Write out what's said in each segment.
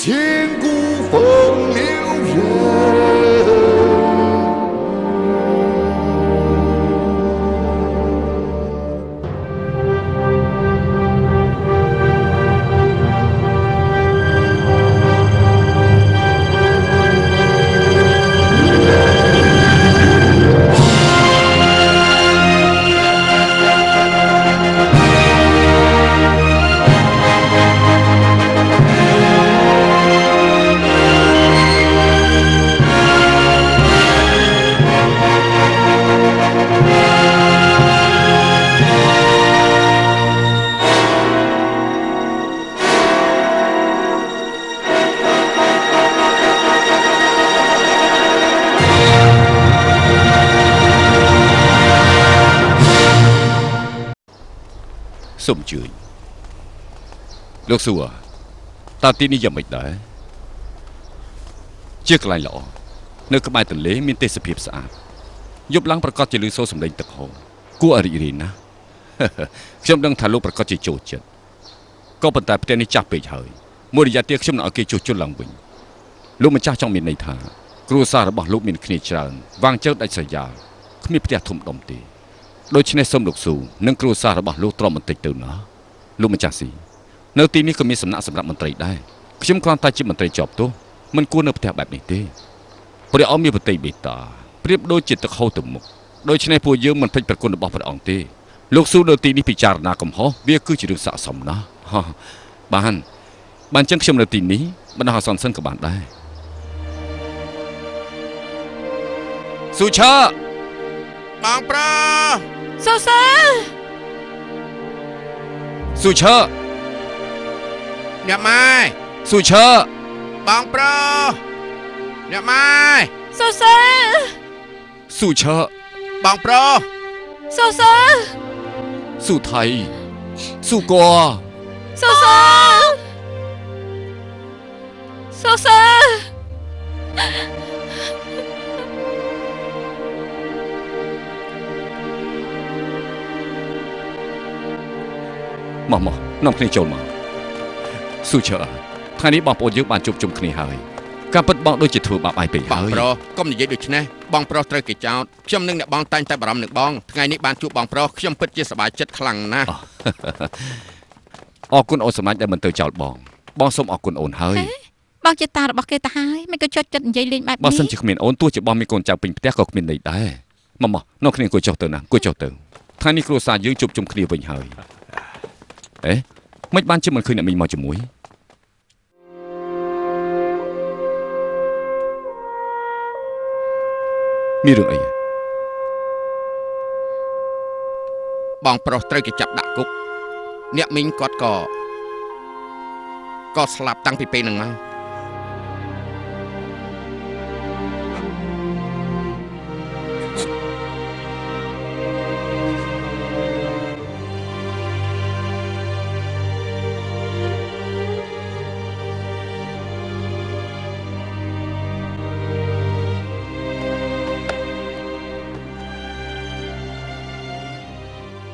千古风流人。 សូមអញ្ជើញលោកសួរតើទីនេះយ៉ាងម៉េចដែរជាកន្លែងល្អនៅក្បែរទន្លេមានទេសភាពស្អាតយប់ឡើងប្រកាសជាលឺសូរសំឡេងទឹកហូរគួរឲ្យរីករាយណាស់ខ្ញុំដឹងថាលោកប្រកាសជាចូលចិត្តក៏ប៉ុន្តែផ្ទះនេះចាស់ពេកហើយមួយរយៈទៀតខ្ញុំនឹងឲ្យគេជួសជុលឡើងវិញលោកម្ចាស់ចង់មានន័យថាគ្រួសាររបស់លោកមានគ្នាច្រើនវាងជើដាច់ស្រយាលគ្មានផ្ទះធំដុំទេដូច្នេះសូមលោកស៊ូនិងគ្រួសាររបស់លោកទ្រាំបន្តិចទៅណាលោកម្ចាស់ស៊ីនៅទីនេះក៏មានសំណាក់សម្រាប់មន្ត្រីដែរខ្ញុំគ្រាន់តែជាមន្ត្រីជាប់ទោសមិនគួរនៅផ្ទះបែបនេះទេព្រះអង្គមានបតិបេតាប្រៀបដូចជាទឹកហូរទៅមុខដូច្នេះពួកយើងមិនភ្លេចប្រគុណរបស់ព្រះអង្គទេលោកស៊ូនៅទីនេះពិចារណាកំហុសវាគឺជារឿងស័ក្តិសមណាស់បានបានចឹងខ្ញុំនៅទីនេះបណ្ដោះអាសន្នសិនក៏បានដែរស៊ូឆាបងប្រុសសូសាស៊ូឆាអ្នកម៉ែស៊ូឆាបងប្រុសអ្នកម៉ែសូសាស៊ូឆាបងប្រុសសូសាស៊ូថៃស៊ូកอសូសាសូសាមកមកនាំគ្នាចូលមកស៊ូឆាថ្ងៃនេះបងប្អូនយើងបានជួបជុំគ្នាហើយការពិតបងដូចជាធ្វើបាបឯងពេកហើយបងប្រុសកុំនិយាយដូច្នេះបងប្រុសត្រូវគេចោទខ្ញុំនិងអ្នកបងតែងតែបារម្ភនឹងបងថ្ងៃនេះបានជួបបងប្រុសខ្ញុំពិតជាសប្បាយចិត្តខ្លាំងណាស់អរគុណអូនសម្លាញ់ដែលមិនទៅចោលបងបងសូមអរគុណអូនហើយបងជាតារបស់គេទៅហើយមិនក៏ចុចចិត្តនិយាយលេងបែបនេះបើសិនជាគ្មានអូនទោះជាបងមានកូនចៅពេញផ្ទះក៏គ្មានន័យដែរមកមកនាំគ្នាអង្គុយចុះទៅណាអង្គុយចុះទៅថ្ងៃនេះគ្រួសារយើងជួបជុំគ្នាវិញហើយអេមិនបានជាមិនឃើញអ្នកមីងមកជាមួយមានរឿងអីបងប្រុសត្រូវគេចាប់ដាក់គុកអ្នកមីងគាត់ក៏ស្លាប់តាំងពីពេលហ្នឹងមក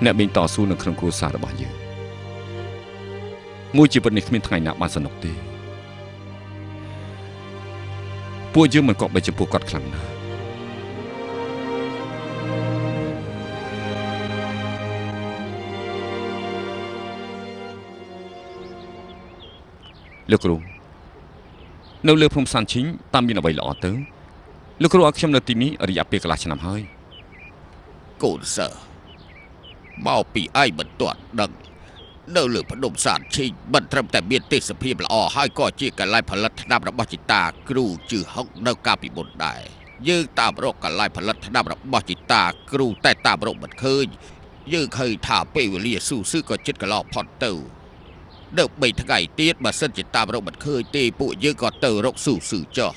អ្នកមីងតស៊ូនៅក្នុងគ្រួសាររបស់យើងមួយជីវិតនេះគ្មានថ្ងៃណាបានសនុកទេពួកយើងមិនគប្បីចំពោះគាត់ខ្លាំងណាស់លោកគ្រូនៅលើភ្នំសានឈីងតាមមានអ្វីល្អទៅលោកគ្រូឲ្យខ្ញុំនៅទីនេះរយៈពេលកន្លះឆ្នាំហើយកូនសិស្សមកពីឯងមិនទាន់ដឹងនៅលើភ្នំសានឈីងមិនត្រឹមតែមានទេសភាពល្អហើយក៏ជាកន្លែងផលិតថ្នាំរបស់ជីតាគ្រូជឺហុកនៅកាលពីមុនដែរយើងតាមរកកន្លែងផលិតថ្នាំរបស់ជីតាគ្រូតែតាមរកមិនឃើញយើងឃើញថាពេលវេលាស៊ូស៊ឺក៏ចិត្តកន្លងផុតទៅនៅ3ថ្ងៃទៀតបើសិនជាតាមរកមិនឃើញទេពួកយើងក៏ទៅរកស៊ូស៊ឺចុះ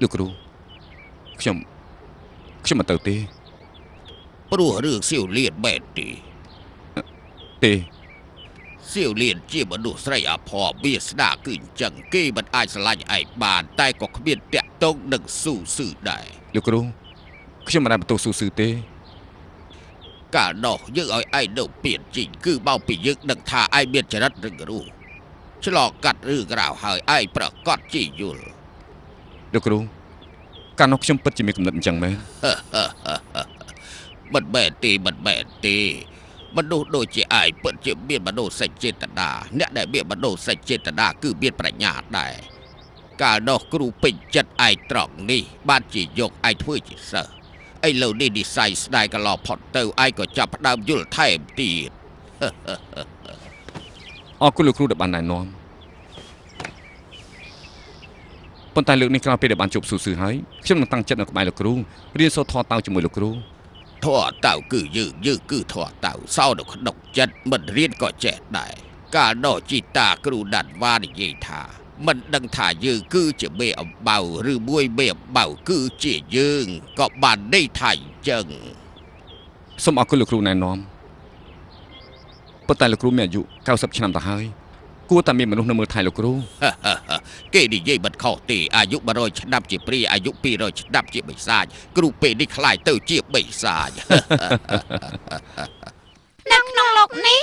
លោកគ្រូខ្ញុំមិនទៅទេព្រោះរឿងសៀវលៀនបែបទេទេសៀវលៀនជាមនុស្សស្រីអភ័ព្វវាស្នាគឺអញ្ចឹងគេមិនអាចស្រឡាញ់ឯងបានតែក៏គ្មានតាក់ទងនឹងស៊ូស៊ឺដែរលោកគ្រូខ្ញុំមិនដែលបន្ទោសស៊ូស៊ឺទេកាលនោះយើងឲ្យឯងនៅពៀនជីងគឺមកពីយើងដឹងថាឯងមានចរិតរឹងរូស ឆ្លងកាត់រឿងរ៉ាវហើយឯងប្រកាសជាយល់ លោកគ្រូកាលនោះខ្ញុំពិតជាមានគំនិតអញ្ចឹងមែន មិនមែនទេមិនមែនទេមនុស្សដូចជាឯងពិតជាមានមនោសញ្ចេតនាអ្នកដែលមានមនោសញ្ចេតនាគឺមានប្រាជ្ញាដែរកាលនោះគ្រូពេញចិត្តឯងត្រង់នេះបានជាយកឯងធ្វើជាសិស្សឥឡូវនេះនិស័យស្ដាយកន្លងផុតទៅឯងក៏ចាប់ផ្ដើមយល់ថែមទៀត អរគុណលោកគ្រូដែលបានណែនាំប៉ុន្តែលើកនេះក្រោយពេលដែលបានជួបស៊ូស៊ឺហើយខ្ញុំនឹងតាំងចិត្តនៅក្បែរលោកគ្រូរៀនសូត្រធម៌តៅជាមួយលោកគ្រូ ធម៌តៅគឺយើងយើងគឺធម៌តៅសោនៅក្នុងចិត្តមិនរៀនក៏ចេះដែរកាលនោះជីតាគ្រូដាត់វ៉ានិយាយថាមិនដឹងថាយើងគឺជាមេអំបៅឬមួយមេអំបៅគឺជាយើងក៏បានន័យថាអញ្ចឹង សូមអរគុណលោកគ្រូណែនាំប៉ុន្តែលោកគ្រូមានអាយុ90ឆ្នាំទៅហើយគួរតែមានមនុស្សនៅមើលថែលោកគ្រូ គេនិយាយមិនខុសទេអាយុ100ឆ្នាំជាព្រាអាយុ200ឆ្នាំជាបិសាចគ្រូពេលនេះក្លាយទៅជាបិសាច នៅក្នុងលោកនេះ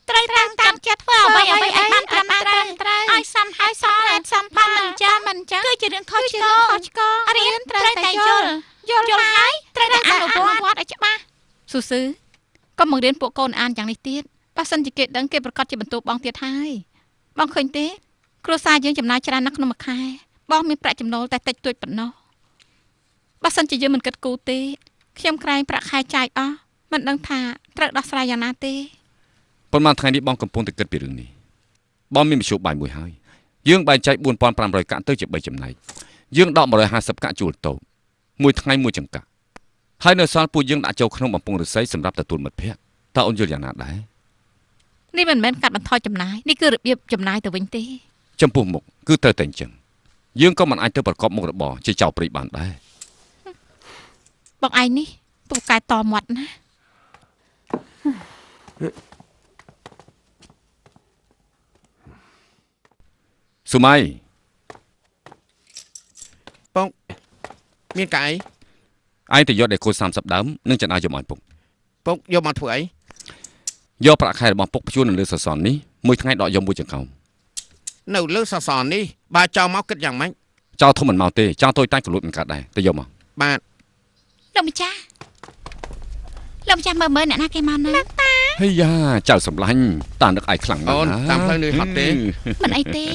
ត្រូវតាំងតាមចិត្តធ្វើអ្វីអ្វីឲ្យបានត្រឹមត្រូវឲ្យសមហើយសមហេតុសមផលមិនចឹងមិនចឹងគឺជារឿងខុសឆ្គងរៀនត្រូវតែយល់យល់ហើយត្រូវតែអនុវត្តឲ្យច្បាស់ស៊ូស៊ឺកុំបង្រៀនពួកកូនអានយ៉ាងនេះទៀតបើសិនជាគេដឹងគេប្រកាសជាបន្ទោបងទៀតហើយបងឃើញទេគ្រួសារយើងចំណាយច្រើនណាស់ក្នុងមួយខែបងមានប្រាក់ចំណូលតែតិចតួចប៉ុណ្ណោះបើសិនជាយើងមិនគិតគូរទេខ្ញុំក្រែងប្រាក់ខែចាយអស់មិនដឹងថាត្រូវដោះស្រាយយ៉ាងណាទេ ប៉ុន្មានថ្ងៃនេះបងកំពុងតែគិតពីរឿងនេះបងមានមធ្យោបាយមួយហើយយើងបែងចែក4500កាក់ទៅជា3ចំណែកយើងដក150កាក់ជួលតូបមួយថ្ងៃមួយចង្កាក់ហើយនៅសល់ពួកយើងដាក់ចូលក្នុងបំពង់ឫស្សីសម្រាប់ទទួលមិត្តភ័ក្តិតើអូនយល់យ៉ាងណាដែរ នេះមិនមែនកាត់បន្ថយចំណាយនេះគឺរបៀបចំណាយទៅវិញទេ ចំពោះមុខគឺត្រូវតែអញ្ចឹងយើងក៏មិនអាចទៅប្រកបមុខរបរជាចៅព្រៃបានដែរ បងឯងនេះពូកែតមាត់ណា សុមៃ បងមានកាយ ឯងទៅយកដេកូ30ដើមនិងចណ្ដាយកមកឲ្យពុក ពុកយកមកធ្វើអី យកប្រាក់ខែរបស់ពុកព្យួរនៅលើសសរនេះមួយថ្ងៃដកយកមួយចង្កោម នៅលើសសរនេះបើចោលមកគិតយ៉ាងម៉េច ចៅធំមិនមកទេចៅតូចតាចក៏លួចមិនកើតដែរទៅយកមក បាទ លោកម្ចាស់លោកម្ចាស់មើលមើលអ្នកណាគេមកណា ហេយ៉ាចៅសម្លាញ់តានឹកឯងខ្លាំងណាស់ អូនតាមផ្លូវនឿយហត់ទេ មិនអីទេ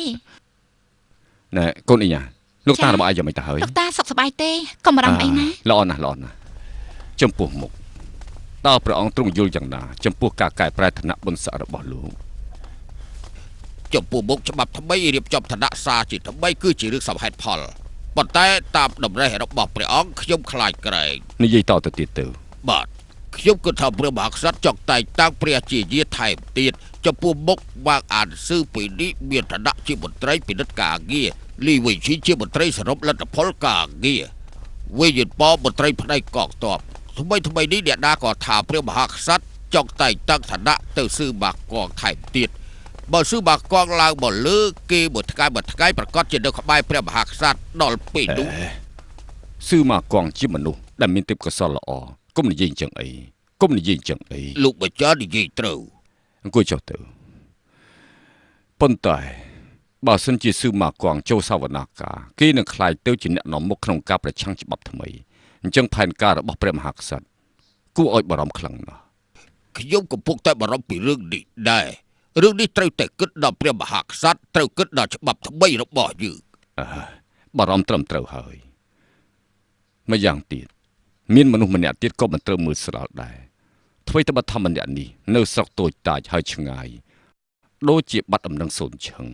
ណែកូនអ៊ីញ៉ាលោកតារបស់ឯងយ៉ាងម៉េចទៅហើយ លោកតាសុខសប្បាយទេកុំបារម្ភអីណា ល្អណាស់ល្អណាស់ចំពោះមុខតើព្រះអង្គទ្រង់យល់យ៉ាងណាចំពោះការកែប្រែឋានៈបុណ្យស័ក្តិរបស់លោក ចំពោះមុខច្បាប់ថ្មីរៀបចំឋានៈសារជាថ្មីគឺជារឿងសមហេតុផលប៉ុន្តែតាមតម្រេះរបស់ព្រះអង្គខ្ញុំខ្លាចក្រែង និយាយតទៅទៀតទៅ បាទខ្ញុំគិតថាព្រះមហាក្សត្រចង់តែងតាំងព្រះជាយាថែមទៀតចំពោះមុខបាងអានស៊ឺពីនេះមានឋានៈជាមន្ត្រីពិនិត្យការងារលីវិជីជាមន្ត្រីសរុបលទ្ធផលការងារវិញ្ញាណប៉មន្ត្រីផ្នែកកងទ័ពថ្មីថ្មីនេះអ្នកណាក៏ថាព្រះមហាក្សត្រចង់តែងតាំងឋានៈទៅស៊ឺបាកងថែមទៀតបើស៊ឺបាកងឡើងមកលើគេមួយថ្ងៃមួយថ្ងៃប្រកាសជានៅក្បែរព្រះមហាក្សត្រដល់ពេលនោះ ស៊ឺមកកងជាមនុស្សដែលមានទេពកោសល្យល្អកុំនិយាយអញ្ចឹងអីកុំនិយាយអញ្ចឹងអី លោកម្ចាស់និយាយត្រូវ អង្គុយចុះទៅប៉ុន្តែបើសិនជាស៊ឺមកកងចូលសវនាការគេនឹងក្លាយទៅជាអ្នកនាំមុខក្នុងការប្រឆាំងច្បាប់ថ្មីអញ្ចឹងផែនការរបស់ព្រះមហាក្សត្រគួរឲ្យបារម្ភខ្លាំងណាស់ ខ្ញុំកំពុងតែបារម្ភពីរឿងនេះដែររឿងនេះត្រូវតែគិតដល់ព្រះមហាក្សត្រត្រូវគិតដល់ច្បាប់ថ្មីរបស់យើង បារម្ភត្រឹមត្រូវហើយម្យ៉ាងទៀតមានមនុស្សម្នាក់ទៀតក៏មិនត្រូវមើលស្រាលដែរអ្វីត្បិតថាម្នាក់នេះនៅស្រុកតូចតាចហើយឆ្ងាយដូចជាបាត់អំណឹងសូនឈឹង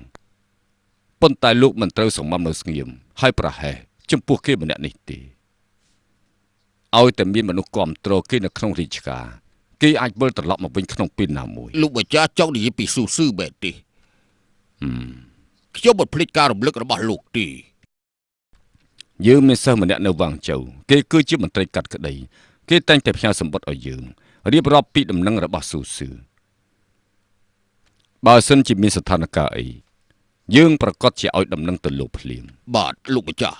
ប៉ុន្តែលោកមិនត្រូវសង្ងំនៅស្ងៀមហើយប្រហែសចំពោះគេម្នាក់នេះទេឲ្យតែមានមនុស្សគាំទ្រគេនៅក្នុងរាជការគេអាចវិលត្រឡប់មកវិញក្នុងពេលណាមួយ លោកម្ចាស់ចង់និយាយពីស៊ូស៊ឺបែបទេខ្ញុំមិនភ្លេចការរំលឹករបស់លោកទេ យើងមានសិស្សម្នាក់នៅវាងចៅគេគឺជាមន្ត្រីកាត់ក្តីគេតែងតែផ្ញើសម្បត្តិឲ្យយើងរៀបរាប់ពីដំណឹងរបស់ស៊ូស៊ឺបើសិនជាមានស្ថានភាពអីយើងប្រកាសជាឲ្យដំណឹងទៅលោកភ្លាម បាទលោកម្ចាស់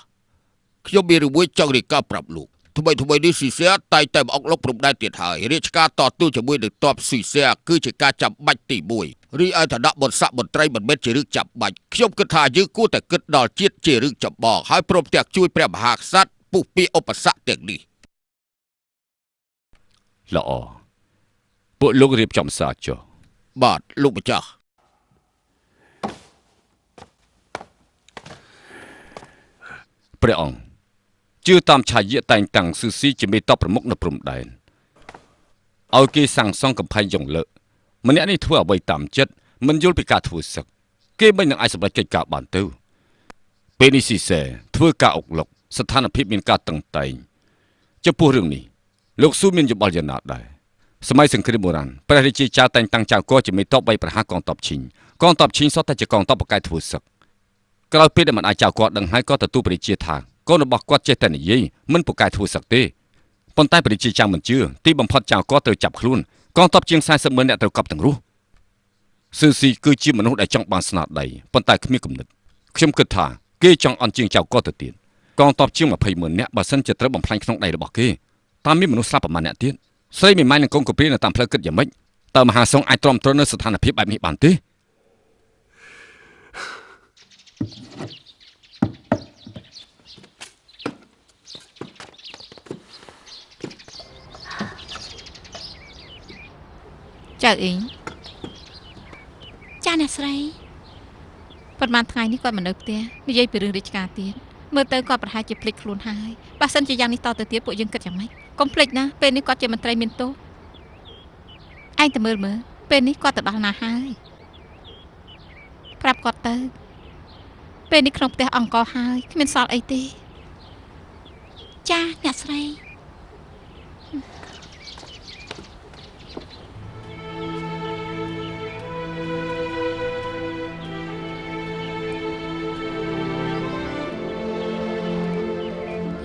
ខ្ញុំមានរឿងមួយចង់រាយការណ៍ប្រាប់លោក ថ្មីថ្មីនេះស៊ីសែតែងតែមកអុកលុកព្រំដែនទៀតហើយរាជការតទូជាមួយនឹងទ័ពស៊ីសែគឺជាការចាំបាច់ទី1រីឯឋានៈបុណ្យស័ក្តិមន្ត្រីមិនមែនជារឿងចាំបាច់ខ្ញុំគិតថាយើងគួរតែគិតដល់ជាតិជារឿងចម្បងហើយព្រមទាំងជួយព្រះមហាក្សត្រពុះពារឧបសគ្គទាំងនេះ ល្អពួកលោករៀបចំសារចុះ បាទលោកម្ចាស់ ព្រះអង្គជឿតាមឆាយាតែងតាំងស៊ឺស៊ីជាមេតបប្រមុខនៅព្រំដែនឲ្យគេសាងសង់កំផែងយ៉ងលើកម្នាក់នេះធ្វើអ្វីតាមចិត្តមិនយល់ពីការធ្វើសឹកគេមិននឹងអាចសម្រេចកិច្ចការបានទៅពេលនេះស៊ីសេធ្វើការអុកលុកស្ថានភាពមានការតឹងតែងចំពោះរឿងនេះលោកស៊ូមានយោបល់យ៉ាងណាដែរសម័យសង្គ្រាមបុរាណព្រះរាជាចាវតែងតាំងចៅកជាមេតបបីប្រហារកងទ័ពឈីងកងទ័ពឈីងសុទ្ធតែជាកងទ័ពបកាយធ្វើសឹក ក្រោយពេលដែលមិនអាចចៅគាត់ដឹងហើយក៏ទទួលព្រះរាជាថាកូនរបស់គាត់ចេះតែនិយាយមិនពូកែធ្វើសឹកទេប៉ុន្តែព្រះរាជាចាំងមិនជឿទីបំផុតចៅគាត់ត្រូវចាប់ខ្លួនកងទ័ពជាង40ម៉ឺននាក់ត្រូវកប់ទាំងរស់ស៊ឺស៊ីគឺជាមនុស្សដែលចង់បានស្នាដៃប៉ុន្តែគ្មានគំនិតខ្ញុំគិតថាគេចង់អន់ជាងចៅគាត់ទៅទៀតកងទ័ពជាង20ម៉ឺននាក់បើសិនជាត្រូវបំផ្លាញក្នុងដៃរបស់គេតើមានមនុស្សស្លាប់ប្រមាណអ្នកទៀតស្រីមេម៉ាយនិងកូនកព្រានៅតាមផ្លូវគិតយ៉ាងម៉េចតើមហាសង្ឃអាចទ្រាំទ្រនៅស្ថានភាពបែបនេះបានទេ ចៅអ៊ីង ចាអ្នកស្រី ប៉ុន្មានថ្ងៃនេះគាត់មិននៅផ្ទះនិយាយពីរឿងរាជការទៀតមើលទៅគាត់ប្រហែលជាភ្លេចខ្លួនហើយបើសិនជាយ៉ាងនេះតទៅទៀតពួកយើងគិតយ៉ាងម៉េចកុំភ្លេចណាពេលនេះគាត់ជាមន្ត្រីមានទោសឯងទៅមើលមើលពេលនេះគាត់ទៅដល់ណាហើយប្រាប់គាត់ទៅពេលនេះក្នុងផ្ទះអង្គហើយគ្មានសល់អីទេ ចាអ្នកស្រី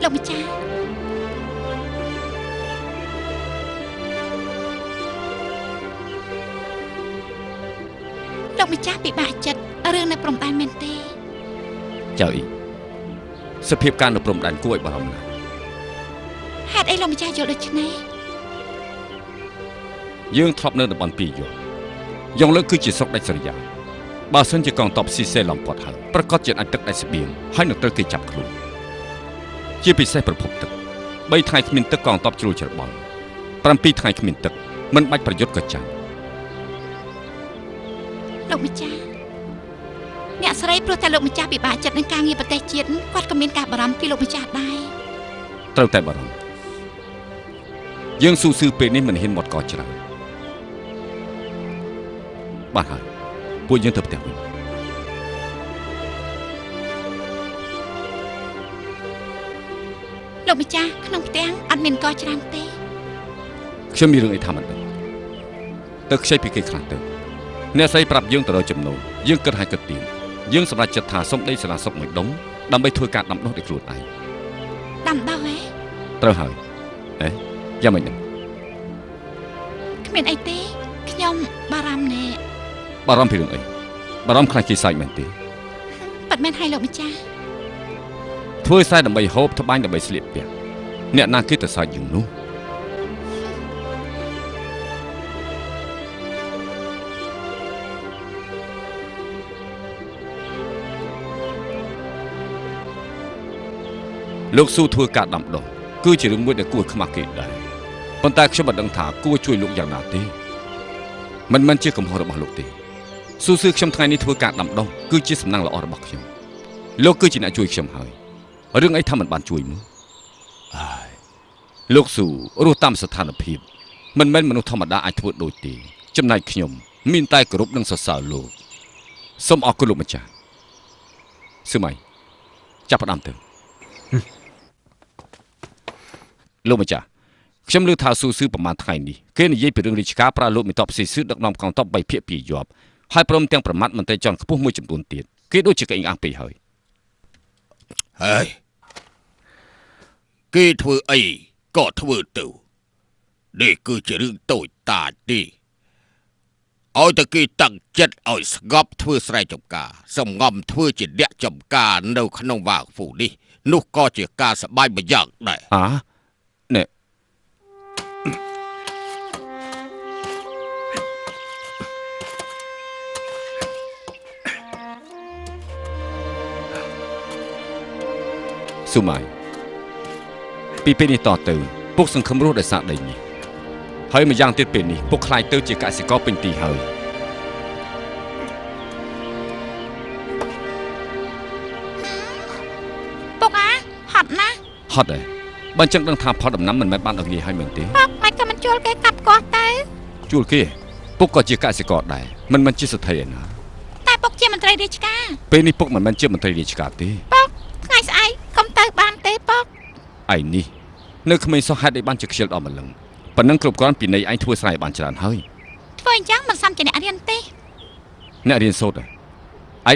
លោកម្ចាស់លោកម្ចាស់ពិបាកចិត្តរឿងនៅព្រំដែនមែនទេ ចៅអ៊ីសភាពការនៅព្រំដែនគួរឲ្យបារម្ភណាស់ ហេតុអីលោកម្ចាស់យល់ដូច្នេះ យើងធ្លាប់នៅតំបន់ពីរយល់យ៉ងលើគឺជាស្រុកដាច់ស្រយាលបើសិនជាកងទ័ពស៊ីសេឡំពាត់ហើយប្រកាសជាអាចទឹកដាច់ស្បៀងហើយនឹងត្រូវគេចាប់ខ្លួនជាពិសេសប្រភពទឹក3ថ្ងៃគ្មានទឹកកងទ័ពជ្រួលច្របល់7ថ្ងៃគ្មានទឹកមិនបាច់ប្រយុទ្ធក៏ចាញ់ លោកម្ចាស់អ្នកស្រីព្រោះតែលោកម្ចាស់ពិបាកចិត្តនឹងការងារប្រទេសជាតិគាត់ក៏មានការបារម្ភពីលោកម្ចាស់ដែរ ត្រូវតែបារម្ភយើងស៊ូស៊ឺពេលនេះមិនហ៊ានមាត់កច្រើនបាទហើយពួកយើងទៅផ្ទះវិញ លោកម្ចាស់ក្នុងផ្ទះអត់មានកច្រើនទេ ខ្ញុំមានរឿងអីថាមិនដឹងទៅខ្ចីពីគេខ្លះទៅអ្នកស្រីប្រាប់យើងទៅរកចំណូលយើងគិតឲ្យគិតទៀតយើងសម្រេចចិត្តថាសុំដីសាលាសុកមួយដុំដើម្បីធ្វើការដាំដុះដោយខ្លួនឯង ដាំដុះហ៎ ត្រូវហើយអេយ៉ាងម៉េចនឹង គ្មានអីទេខ្ញុំបារម្ភណែ បារម្ភពីរឿងអីបារម្ភខ្លាចគេសើចមែនទេ ប៉ិតមែនហើយលោកម្ចាស់ ធ្វើស្រែដើម្បីហូបត្បាញដើម្បីស្លៀកពាក់អ្នកណាគេទៅសើចយើងនោះលោកស៊ូធ្វើការដាំដុះគឺជារឿងមួយដែលគួរខ្មាស់គេដែរប៉ុន្តែខ្ញុំមិនដឹងថាគួរជួយលោកយ៉ាងណាទេមិនមែនជាកំហុសរបស់លោកទេស៊ូស៊ឺខ្ញុំថ្ងៃនេះធ្វើការដាំដុះគឺជាសំណាងល្អរបស់ខ្ញុំលោកគឺជាអ្នកជួយខ្ញុំហើយរឿងអីថាមិនបានជួយមើលអើយលោកស៊ូរស់តាមស្ថានភាពមិនមែនមនុស្សធម្មតាអាចធ្វើដូចទេចំណែកខ្ញុំមានតែគោរពនិងសរសើរលោកសូមអរគុណលោកម្ចាស់ស៊ឺម៉ៃចាប់ផ្ដើមទៅលោកម្ចាស់ខ្ញុំឮថាស៊ូស៊ឺប្រហែលថ្ងៃនេះគេនិយាយពីរឿងរាជការប្រើលោកមេតបស៊ីស៊ឺដឹកនាំកងទ័ព3ភាគ2យប់ហើយព្រមទាំងប្រមាថមន្ត្រីជាន់ខ្ពស់មួយចំនួនទៀតគេដូចជាកេងអាំងពេកហើយ ហើយគេធ្វើអីក៏ធ្វើទៅនេះគឺជារឿងតូចតាចទេឲ្យតែគេតាំងចិត្តឲ្យស្ងប់ធ្វើស្រែចម្ការសំងំធ្វើជាអ្នកចម្ការនៅក្នុងវ៉ាហ្វូនេះនោះក៏ជាការសប្បាយមួយយ៉ាងដែរ អា ស៊ូម៉ៃពីពេលនេះតទៅពុកសង្ឃឹមរស់ដោយសារដីនេះហើយម្យ៉ាងទៀតពេលនេះពុកខ្លាយទៅជាកសិករពេញទីហើយពុកអាហត់ណាស់ហត់ដែរបើចឹងដឹងថាផលដំណាំមិនមែនបានដល់ងាយហើយមែនទេពុកមិនក៏មិនជួលគេកាប់គាត់ទៅជួលគេពុកក៏ជាកសិករដែរមិនមែនជាសេដ្ឋីឯណាតែពុកជាមន្ត្រីរាជការពេលនេះពុកមិនមែនជាមន្ត្រីរាជការទេពុកថ្ងៃស្អែកកុំទៅបានទេពុកឯនេះនៅក្មេងសោះហេតុអីបានជាខ្ជិលដល់ម្លឹងប៉ុណ្ណឹងគ្រប់គ្រាន់ពីនៃឯងធ្វើស្រែបានច្រើនហើយធ្វើអញ្ចឹងមិនសមជាអ្នករៀនទេអ្នករៀនសូត្រឯង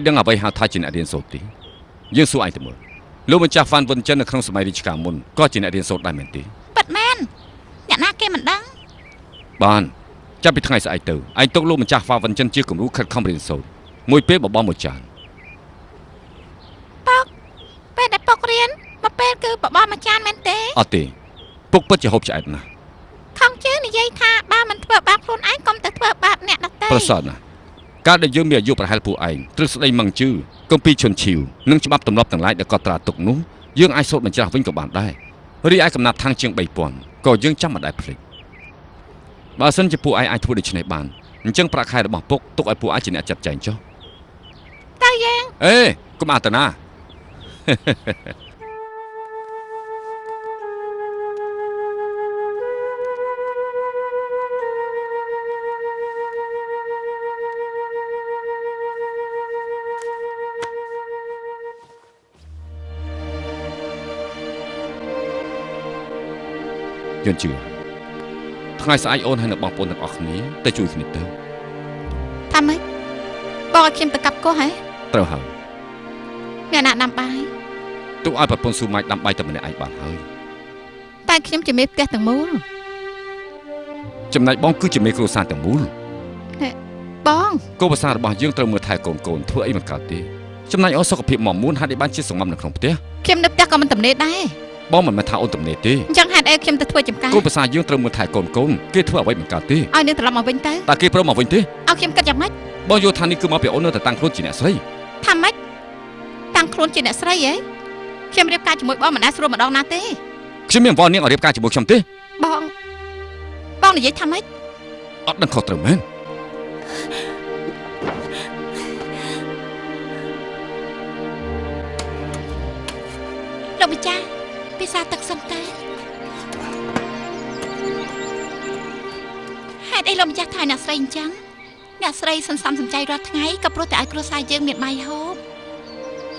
ដឹងអ្វីហៅថាជាអ្នករៀនសូត្រទេយើងសួរឯងទៅមើលលោកម្ចាស់ហ្វានវិនចិននៅក្នុងសម័យរាជការមុនក៏ជាអ្នករៀនសូត្រដែរមែនទេពិតមែនអ្នកណាគេមិនដឹងបានចាប់ពីថ្ងៃស្អែកទៅឯងទុកលោកម្ចាស់ហ្វានវិនចិនជាគំរូខិតខំរៀនសូត្រមួយពេលបបរមួយចានពុកពេលដែលពុករៀនមួយពេលគឺបបរមួយចានមែនទេអត់ទេពុកពិតជាហូបឆ្អែតណាស់ខំជឿនិយាយថាបើមិនធ្វើបាបខ្លួនឯងកុំទៅធ្វើបាបអ្នកដទៃប្រសើរណាស់ការដែលយើងមានអាយុប្រហែលពួកឯងទ្រឹស្ដីម៉ងជឺគម្ពីរឈុនឈីវនិងច្បាប់ទម្លាប់ទាំងឡាយដែលកត់ត្រាទុកនោះយើងអាចសូត្របញ្ច្រាស់វិញក៏បានដែររីឯកំណាប់ខាងជាង3000ក៏យើងចាំមិនដែលភ្លេចបើសិនជាពួកឯងអាចធ្វើដូច្នេះបានអញ្ចឹងប្រាក់ខែរបស់ពុកទុកឲ្យពួកឯងជាអ្នកចាត់ចែងចុះតើយើងអេកុំអាតណាយន់ជឿថ្ងៃស្អែកអូនហើយនឹងបងប្អូនទាំងអស់គ្នាទៅជួយគ្នាទៅថាម៉េចបងឲ្យខ្ញុំទៅកាប់កោះហ៎ត្រូវហើយអ្នកណាដាំបាយទុកឲ្យប្រពន្ធស៊ូម៉ាច់ដាំបាយតែម្នាក់ឯងបានហើយតែខ្ញុំជាមេផ្ទះទាំងមូលចំណែកបងគឺជាមេគ្រួសារទាំងមូលបងគោលភាសារបស់យើងត្រូវមើលថែកូនធ្វើអីមិនកើតទេចំណែកអូសុខភាពមកមួនហាក់ได้បានជាសង្ងំនៅក្នុងផ្ទះខ្ញុំនៅផ្ទះក៏មិនទំនេរដែរបងមិនមែនថាអូនទំនេរទេអញ្ចឹងហេតុអីខ្ញុំទៅធ្វើចំការគោលភាសាយើងត្រូវមើលថែកូនគេធ្វើអ្វីមិនកើតទេឲ្យនឹងត្រឡប់មកវិញទៅតើគេព្រមមកវិញទេឲ្យខ្ញុំគិតយ៉ាងម៉េចបងយល់ថានេះគឺមកពីអូននៅតែតាំងខ្លួនជាអ្នកស្រីថាម៉េចតាំងខ្លួនជាអ្នកស្រីហ៎ខ្ញុំរៀបការជាមួយបងមិនដែលស្រួលម្ដងណាទេខ្ញុំមានវល់នាងឲ្យរៀបការជាមួយខ្ញុំទេបងបងនិយាយថាម៉េចអត់ដឹងខុសត្រូវមែនលោកម្ចាស់ពិសាទឹកសិនតើហេតុអីលោកម្ចាស់ថាអ្នកស្រីអញ្ចឹងអ្នកស្រីសន្សំសំចៃរាល់ថ្ងៃក៏ព្រោះតែឲ្យគ្រួសារយើងមានបាយហូប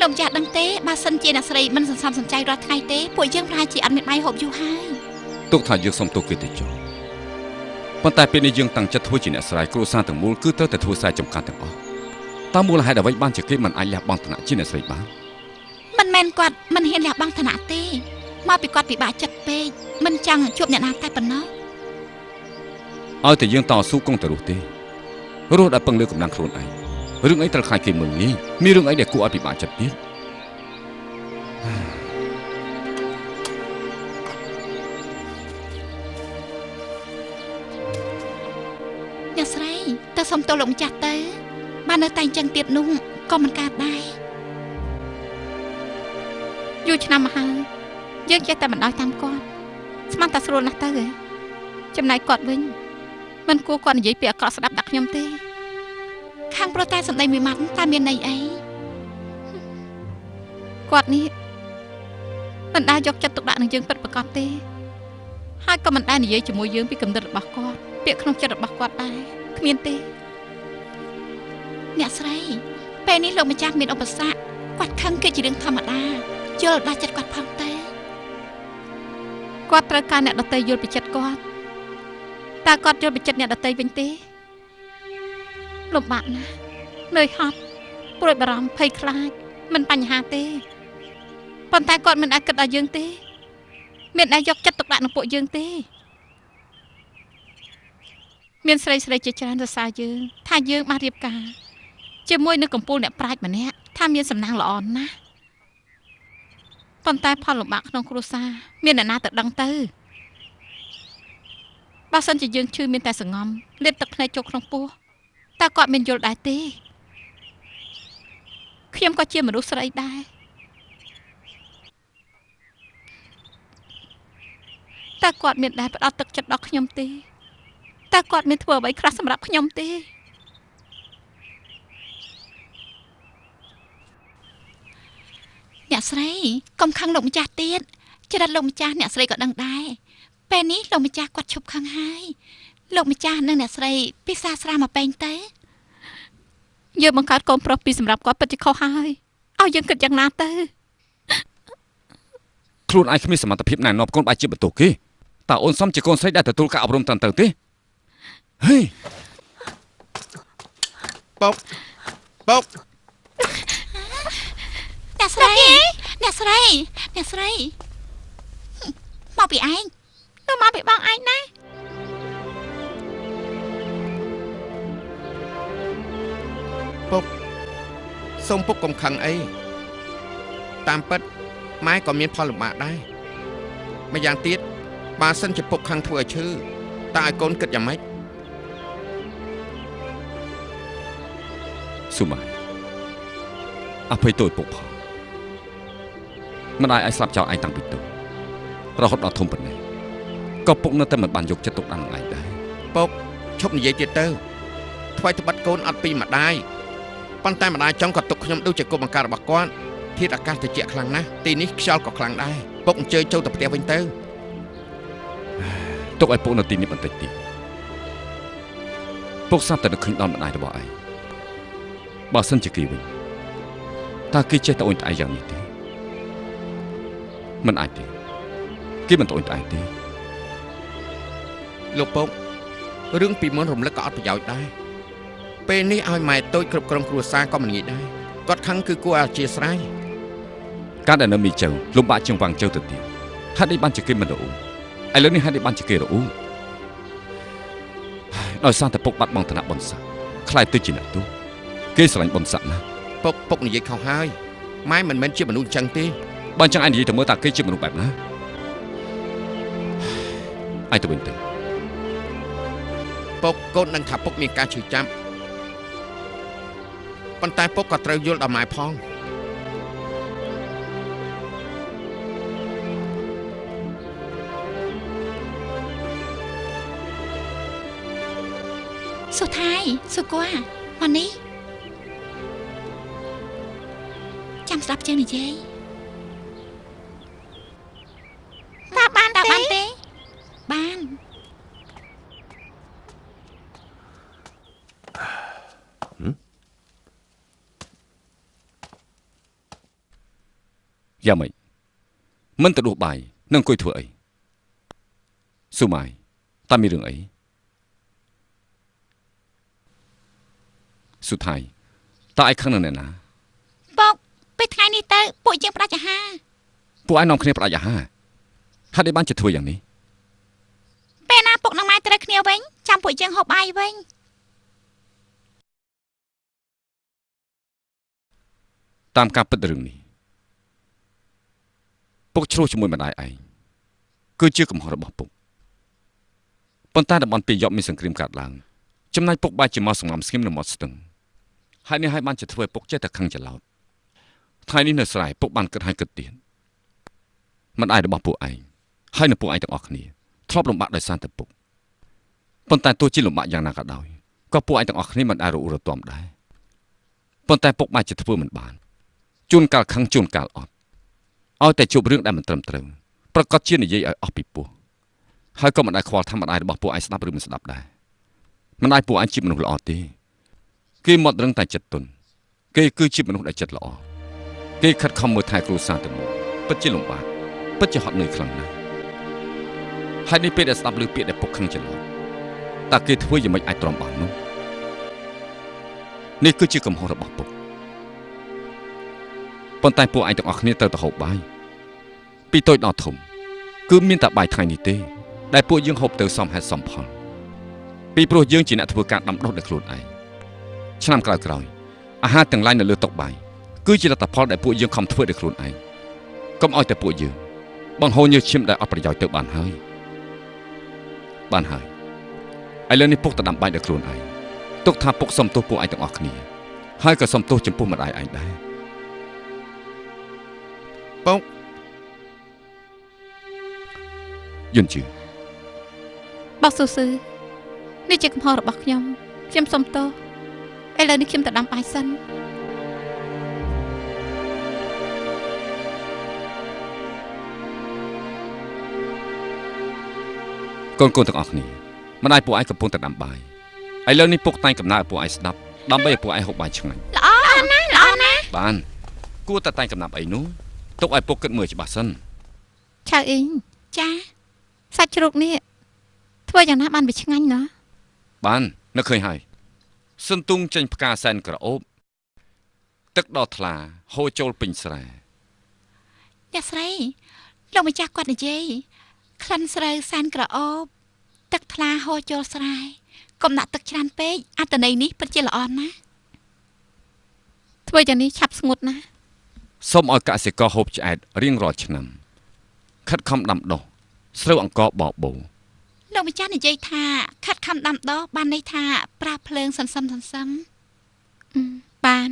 លោកម្ចាស់ដឹងទេបើសិនជាអ្នកស្រីមិនសន្សំសំចៃរាល់ថ្ងៃទេពួកយើងប្រហែលជាអត់មានបាយហូបយូរហើយទុកថាយើងសុំទោសគេទៅចុះប៉ុន្តែពេលនេះយើងតាំងចិត្តធ្វើជាអ្នកស្រែគ្រួសារទាំងមូលគឺត្រូវតែធ្វើស្រែចម្ការទាំងអស់តើមូលហេតុអ្វីបានជាគេមិនអាចលះបង់ឋានៈជាអ្នកស្រីបានមិនមែនគាត់មិនហ៊ានលះបង់ឋានៈទេមកពីគាត់ពិបាកចិត្តពេកមិនចង់ជួបអ្នកណាតែប៉ុណ្ណោះឲ្យតែយើងតស៊ូគង់តែរស់ទេរស់ដែលពឹងលើកម្លាំងខ្លួនឯងរឿងអីត្រូវខ្លាចគេមើលងាយមានរឿងអីដែលគួរឲ្យពិបាកចិត្តទៀតអ្នកស្រីទៅសុំទោសលោកម្ចាស់ទៅបាននៅតែអញ្ចឹងទៀតនោះក៏មិនកើតដែរយូរឆ្នាំមកហើយយើងចេះតែបណ្ដោយតាមគាត់ស្មានតែស្រួលណាស់ទៅហ៎ចំណែកគាត់វិញមិនគួរគាត់និយាយពាក្យអាក្រក់ស្ដាប់ដាក់ខ្ញុំទេខាងប្រុសតែសម្ដីមួយម៉ាត់តែមានន័យអីគាត់នេះមិនដែលយកចិត្តទុកដាក់នឹងយើងពិតប្រាកដទេហើយក៏មិនដែលនិយាយជាមួយយើងពីគំនិតរបស់គាត់ពាក្យក្នុងចិត្តរបស់គាត់ដែរគ្មានទេអ្នកស្រីពេលនេះលោកម្ចាស់មានឧបសគ្គគាត់ខឹងគឺជារឿងធម្មតាយល់ដល់ចិត្តគាត់ផងទៅគាត់ត្រូវការអ្នកដទៃយល់ពីចិត្តគាត់តើគាត់យល់ពីចិត្តអ្នកដទៃវិញទេលំបាកណាស់នឿយហត់ព្រួយបារម្ភភ័យខ្លាចមិនបញ្ហាទេប៉ុន្តែគាត់មិនអាចគិតដល់យើងទេមានតែយកចិត្តទុកដាក់នឹងពួកយើងទេមានស្រីស្រីជាច្រើនសរសើរយើងថាយើងបានរៀបការជាមួយនឹងកំពូលអ្នកប្រាជ្ញម្នាក់ថាមានសំណាងល្អណាស់ប៉ុន្តែផលលំបាកក្នុងគ្រួសារមានអ្នកណាទៅដឹងទៅបើសិនជាយើងឈឺមានតែសងំលេបទឹកភ្នែកចូលក្នុងពោះតើគាត់មានយល់ដែរទេខ្ញុំក៏ជាមនុស្សស្រីដែរ តើគាត់មានដែលផ្ដល់ទឹកចិត្តដល់ខ្ញុំទេតើគាត់មានធ្វើអ្វីខ្លះសម្រាប់ខ្ញុំទេ អ្នកស្រីកុំខឹងលោកម្ចាស់ទៀតចរិតលោកម្ចាស់អ្នកស្រីក៏ដឹងដែរពេលនេះលោកម្ចាស់គាត់ឈប់ខឹងហើយលោកម្ចាស់និងអ្នកស្រីពិសាស្រាមកពេញទៅ យើងបង្កើតកូនប្រុសពីរសម្រាប់គាត់ពិតជាខុសហើយឲ្យយើងគិតយ៉ាងណាទៅ ខ្លួនឯងគ្មានសមត្ថភាពណែនាំកូនបែរជាបន្ទោសគេតើអូនសមជាកូនស្រីដែលទទួលការអប់រំត្រឹមត្រូវទេហេ ពុកពុក អ្នកស្រីអ្នកស្រីអ្នកស្រីមកពីឯង ទៅមកពីបងឯងណា ពុកសូមពុកកុំខឹងអីតាមពិតម៉ែក៏មានផលលំបាកដែរម្យ៉ាងទៀតបើសិនជាពុកខឹងធ្វើឲ្យឈឺតើឲ្យកូនគិតយ៉ាងម៉េច ស៊ូម៉ាអភ័យទោសឲ្យពុកផងមិនអាចឲ្យស្លាប់ចោលឯងតាំងពីតូចរហូតដល់ធំប៉ុណ្ណេះក៏ពុកនៅតែមិនបានយកចិត្តទុកដាក់នឹងឯងដែរ ពុកឈប់និយាយទៀតទៅថ្មីត្បិតកូនអត់ពីម្ដាយប៉ុន្តែម្ដាយចង់ក៏ទុកខ្ញុំដូចជាកូនបង្កើតរបស់គាត់ធាតុអាកាសត្រជាក់ខ្លាំងណាស់ទីនេះខ្យល់ក៏ខ្លាំងដែរពុកអញ្ជើញចូលទៅផ្ទះវិញទៅ ទុកឲ្យពុកនៅទីនេះបន្តិចទៀតពុកស្រាប់តែនឹកឃើញដល់ម្ដាយរបស់ឯងបើសិនជាគេវិញតើគេចេះត្អូញត្អែយ៉ាងនេះទេមិនអាចទេគេមិនត្អូញត្អែទេ លោកពុករឿងពីមុនរំលឹកក៏អត់ប្រយោជន៍ដែរពេលនេះឲ្យម៉ែតូចគ្រប់គ្រងគ្រួសារក៏មិនងាយដែរគាត់ខឹងគឺគួរឲ្យអធិស្ឋាន ការដែលនៅមីជើលំបាកជាងវាងជើទៅទៀតហេតុអីបានជាគេមិនរអ៊ូឥឡូវនេះហេតុអីបានជាគេរអ៊ូដោយសារតែពុកបាត់បង់ឋានៈបុណ្យស័ក្តិខ្លាយទៅជាអ្នកទោសគេស្រឡាញ់បុណ្យស័ក្តិណាស់ ពុកពុកនិយាយខុសហើយម៉ែមិនមែនជាមនុស្សអញ្ចឹងទេ បើអញ្ចឹងឯងនិយាយទៅមើលតើគេជាមនុស្សបែបណាឯងទៅវិញទៅ ពុកកូនដឹងថាពុកមានការឈឺចាប់ប៉ុន្តែពុកក៏ត្រូវយល់ដល់ម៉ែផង សុថៃសុគួមកនេះចាំស្ដាប់ជើងនិយាយ តើបាន តើ ទេ បានទេបាន យ៉ាងម៉េចមិនទៅដួសបាយនឹងអង្គុយធ្វើអីស៊ូម៉ាយតើមានរឿងអីសុថៃតើឯងខឹងនឹងអ្នកណា ពុកពេលថ្ងៃនេះទៅពួកយើងផ្ដាច់អាហារ ពួកឯងនាំគ្នាផ្ដាច់អាហារហេតុអីបានជាធ្វើយ៉ាងនេះ ពេលណាពុកនិងម៉ែត្រូវគ្នាវិញចាំពួកយើងហូបបាយវិញ តាមការពិតរឿងនេះពុកឆ្លោះជាមួយម្ដាយឯងគឺជាកំហុសរបស់ពុកប៉ុន្តែតំបន់ពីយប់មានសង្គ្រាមកើតឡើងចំណែកពុកបែរជាមកសង្ងំស្ងៀមនៅមាត់ស្ទឹងហើយនេះហើយបានជាធ្វើឲ្យពុកចេះតែខឹងច្រឡោតថ្ងៃនេះនៅស្រែពុកបានគិតហើយគិតទៀតម្ដាយរបស់ពួកឯងហើយនៅពួកឯងទាំងអស់គ្នាធ្លាប់លំបាកដោយសារតែពុកប៉ុន្តែទោះជាលំបាកយ៉ាងណាក៏ដោយក៏ពួកឯងទាំងអស់គ្នាមិនដែលរអ៊ូរទាំដែរប៉ុន្តែពុកបែរជាធ្វើមិនបានជួនកាលខឹងជួនកាលអត់ឲ្យតែជួបរឿងដែលមិនត្រឹមត្រូវប្រកាសជានិយាយឲ្យអស់ពីពោះហើយក៏មិនដែលខ្វល់ថាម្ដាយរបស់ពួកឯងស្ដាប់ឬមិនស្ដាប់ដែរម្ដាយពួកឯងជាមនុស្សល្អទេគេមករឹងតែចិត្តទន់គេគឺជាមនុស្សដែលចិត្តល្អគេខិតខំមើលថែគ្រួសារទាំងមូលពិតជាលំបាកពិតជាហត់នឿយខ្លាំងណាស់ហើយនេះពេលដែលស្ដាប់ឮពាក្យដែលពុកខឹងច្រឡំតើគេធ្វើយ៉ាងម៉េចអាចទ្រាំបាននោះនេះគឺជាកំហុសរបស់ពុកប៉ុន្តែពួកឯងទាំងអស់គ្នាត្រូវទៅហូបបាយពីតូចដល់ធំគឺមានតែបាយថ្ងៃនេះទេដែលពួកយើងហូបទៅសមហេតុសមផលពីព្រោះយើងជាអ្នកធ្វើការដាំដុះដោយខ្លួនឯងឆ្នាំក្រោយៗអាហារទាំងឡាយនៅលើតុបាយគឺជាលទ្ធផលដែលពួកយើងខំធ្វើដោយខ្លួនឯងកុំឲ្យតែពួកយើងបង្ហូរញើសឈាមដែលអត់ប្រយោជន៍ទៅបានហើយបានហើយឥឡូវនេះពុកទៅដាំបាយដោយខ្លួនឯងទុកថាពុកសុំទោសពួកឯងទាំងអស់គ្នាហើយក៏សុំទោសចំពោះម្ដាយឯងដែរ ពុក យុនជឺបងស៊ូស៊ឺនេះជាកំហុសរបស់ខ្ញុំខ្ញុំសុំទោសឥឡូវនេះខ្ញុំទៅដាំបាយសិនកូនកូនទាំងអស់គ្នាម្ដាយពួកឯងកំពុងតែដាំបាយឥឡូវនេះពុកតែងកំណើឲ្យពួកឯងស្ដាប់ដើម្បីឲ្យពួកឯងហូបបាយឆ្ងាញ់ល្អណាស់ល្អណាស់បានគួរតែតែងកំណាប់អីនោះទុកឲ្យពុកគិតមើលច្បាស់សិនឆៅអ៊ីងចាសាច់ជ្រូកនេះធ្វើយ៉ាងណាបានវាឆ្ងាញ់ណាបាននឹកឃើញហើយសន្ទុងចេញផ្កាសែនក្រអូបទឹកដល់ថ្លាហូរចូលពេញស្រែអ្នកស្រីលោកម្ចាស់គាត់និយាយក្លិនស្រូវសែនក្រអូបទឹកថ្លាហូរចូលស្រែកុំដាក់ទឹកច្រើនពេកអត្ថន័យនេះពិតជាល្អណាស់ធ្វើយ៉ាងនេះឆាប់ស្ងួតណាស់សូមឲ្យកសិករហូបឆ្អែតរៀងរាល់ឆ្នាំខិតខំដាំដុះស្រូវអង្ករបបូរលោកម្ចាស់និយាយថាខិតខំដាំដុះបានន័យថាប្រាភ្លើងសន្សឹមសន្សឹមបាន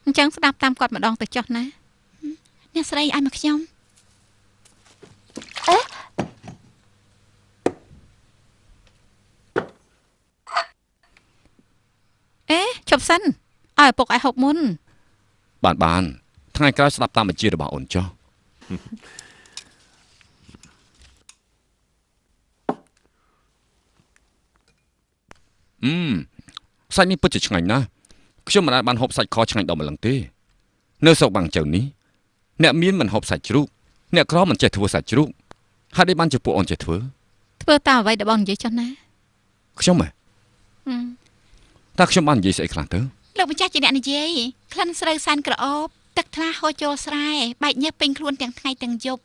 អញ្ចឹងស្ដាប់តាមគាត់ម្ដងទៅចុះណាអ្នកស្រីឲ្យមកខ្ញុំអេជប់សិនឲ្យឪពុកឲ្យហូបមុនបានថ្ងៃក្រោយស្ដាប់តាមបញ្ជារបស់អូនចុះសាច់នេះពិតជាឆ្ងាញ់ណាស់ខ្ញុំមិនអាចបានហូបសាច់ខឆ្ងាញ់ដល់ម្លឹងទេនៅស្រុកបាងចៅនេះអ្នកមានមិនហូបសាច់ជ្រូកអ្នកក្រមិនចេះធ្វើសាច់ជ្រូកហេតុអីបានជាពួកអូនចេះធ្វើធ្វើតាមអ្វីដែលបងនិយាយចុះណាខ្ញុំហ៎តើខ្ញុំបាននិយាយស្អីខ្លះទៅលោកម្ចាស់ជាអ្នកនិយាយក្លិនស្រូវសែនក្រអូបទឹកថ្លាហូរចូលស្រែបែកញើសពេញខ្លួនទាំងថ្ងៃទាំងយប់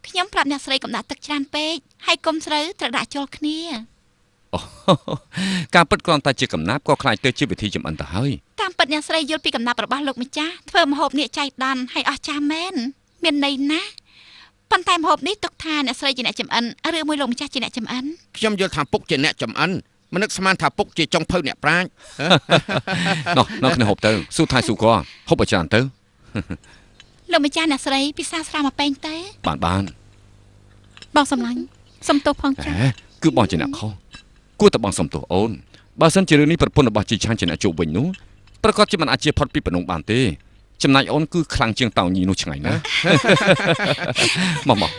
ខ្ញុំប្រាប់អ្នកស្រីកុំដាក់ទឹកច្រើនពេកហើយកុំស្រូវត្រូវដាក់ចូលគ្នាអូការពិតគ្រាន់តែជាកំណាព្យក៏ក្លាយទៅជាវិធីចម្អិនទៅហើយតាមពិតអ្នកស្រីយល់ពីកំណាព្យរបស់លោកម្ចាស់ធ្វើម្ហូបនេះចៃដន្យហើយអស្ចារ្យមែនមានន័យណាស់ប៉ុន្តែម្ហូបនេះទុកថាអ្នកស្រីជាអ្នកចម្អិនឬមួយលោកម្ចាស់ជាអ្នកចម្អិនខ្ញុំយល់ថាពុកជាអ្នកចម្អិនមនឹកស្មានថាពុកជាចុងភៅអ្នកប្រាជ្ញណោះនៅគ្នាហូបទៅស៊ូថៃស៊ូកហូបឲ្យច្រើនទៅលោកម្ចាស់អ្នកស្រីពិសាស្រាមកពេញទេបានបងសំឡាញ់សុំទោសផងចា៎គឺបងជាអ្នកខុសគួរតែបងសុំទោសអូនបើសិនជារឿងនេះប្រពន្ធរបស់ជីឆានជាអ្នកជួបវិញនោះប្រកាសជាមិនអាចជាផុតពីប្រនងបានទេចំណែកអូនគឺខ្លាំងជាងតោញីនោះឆ្ងាយណាស់មក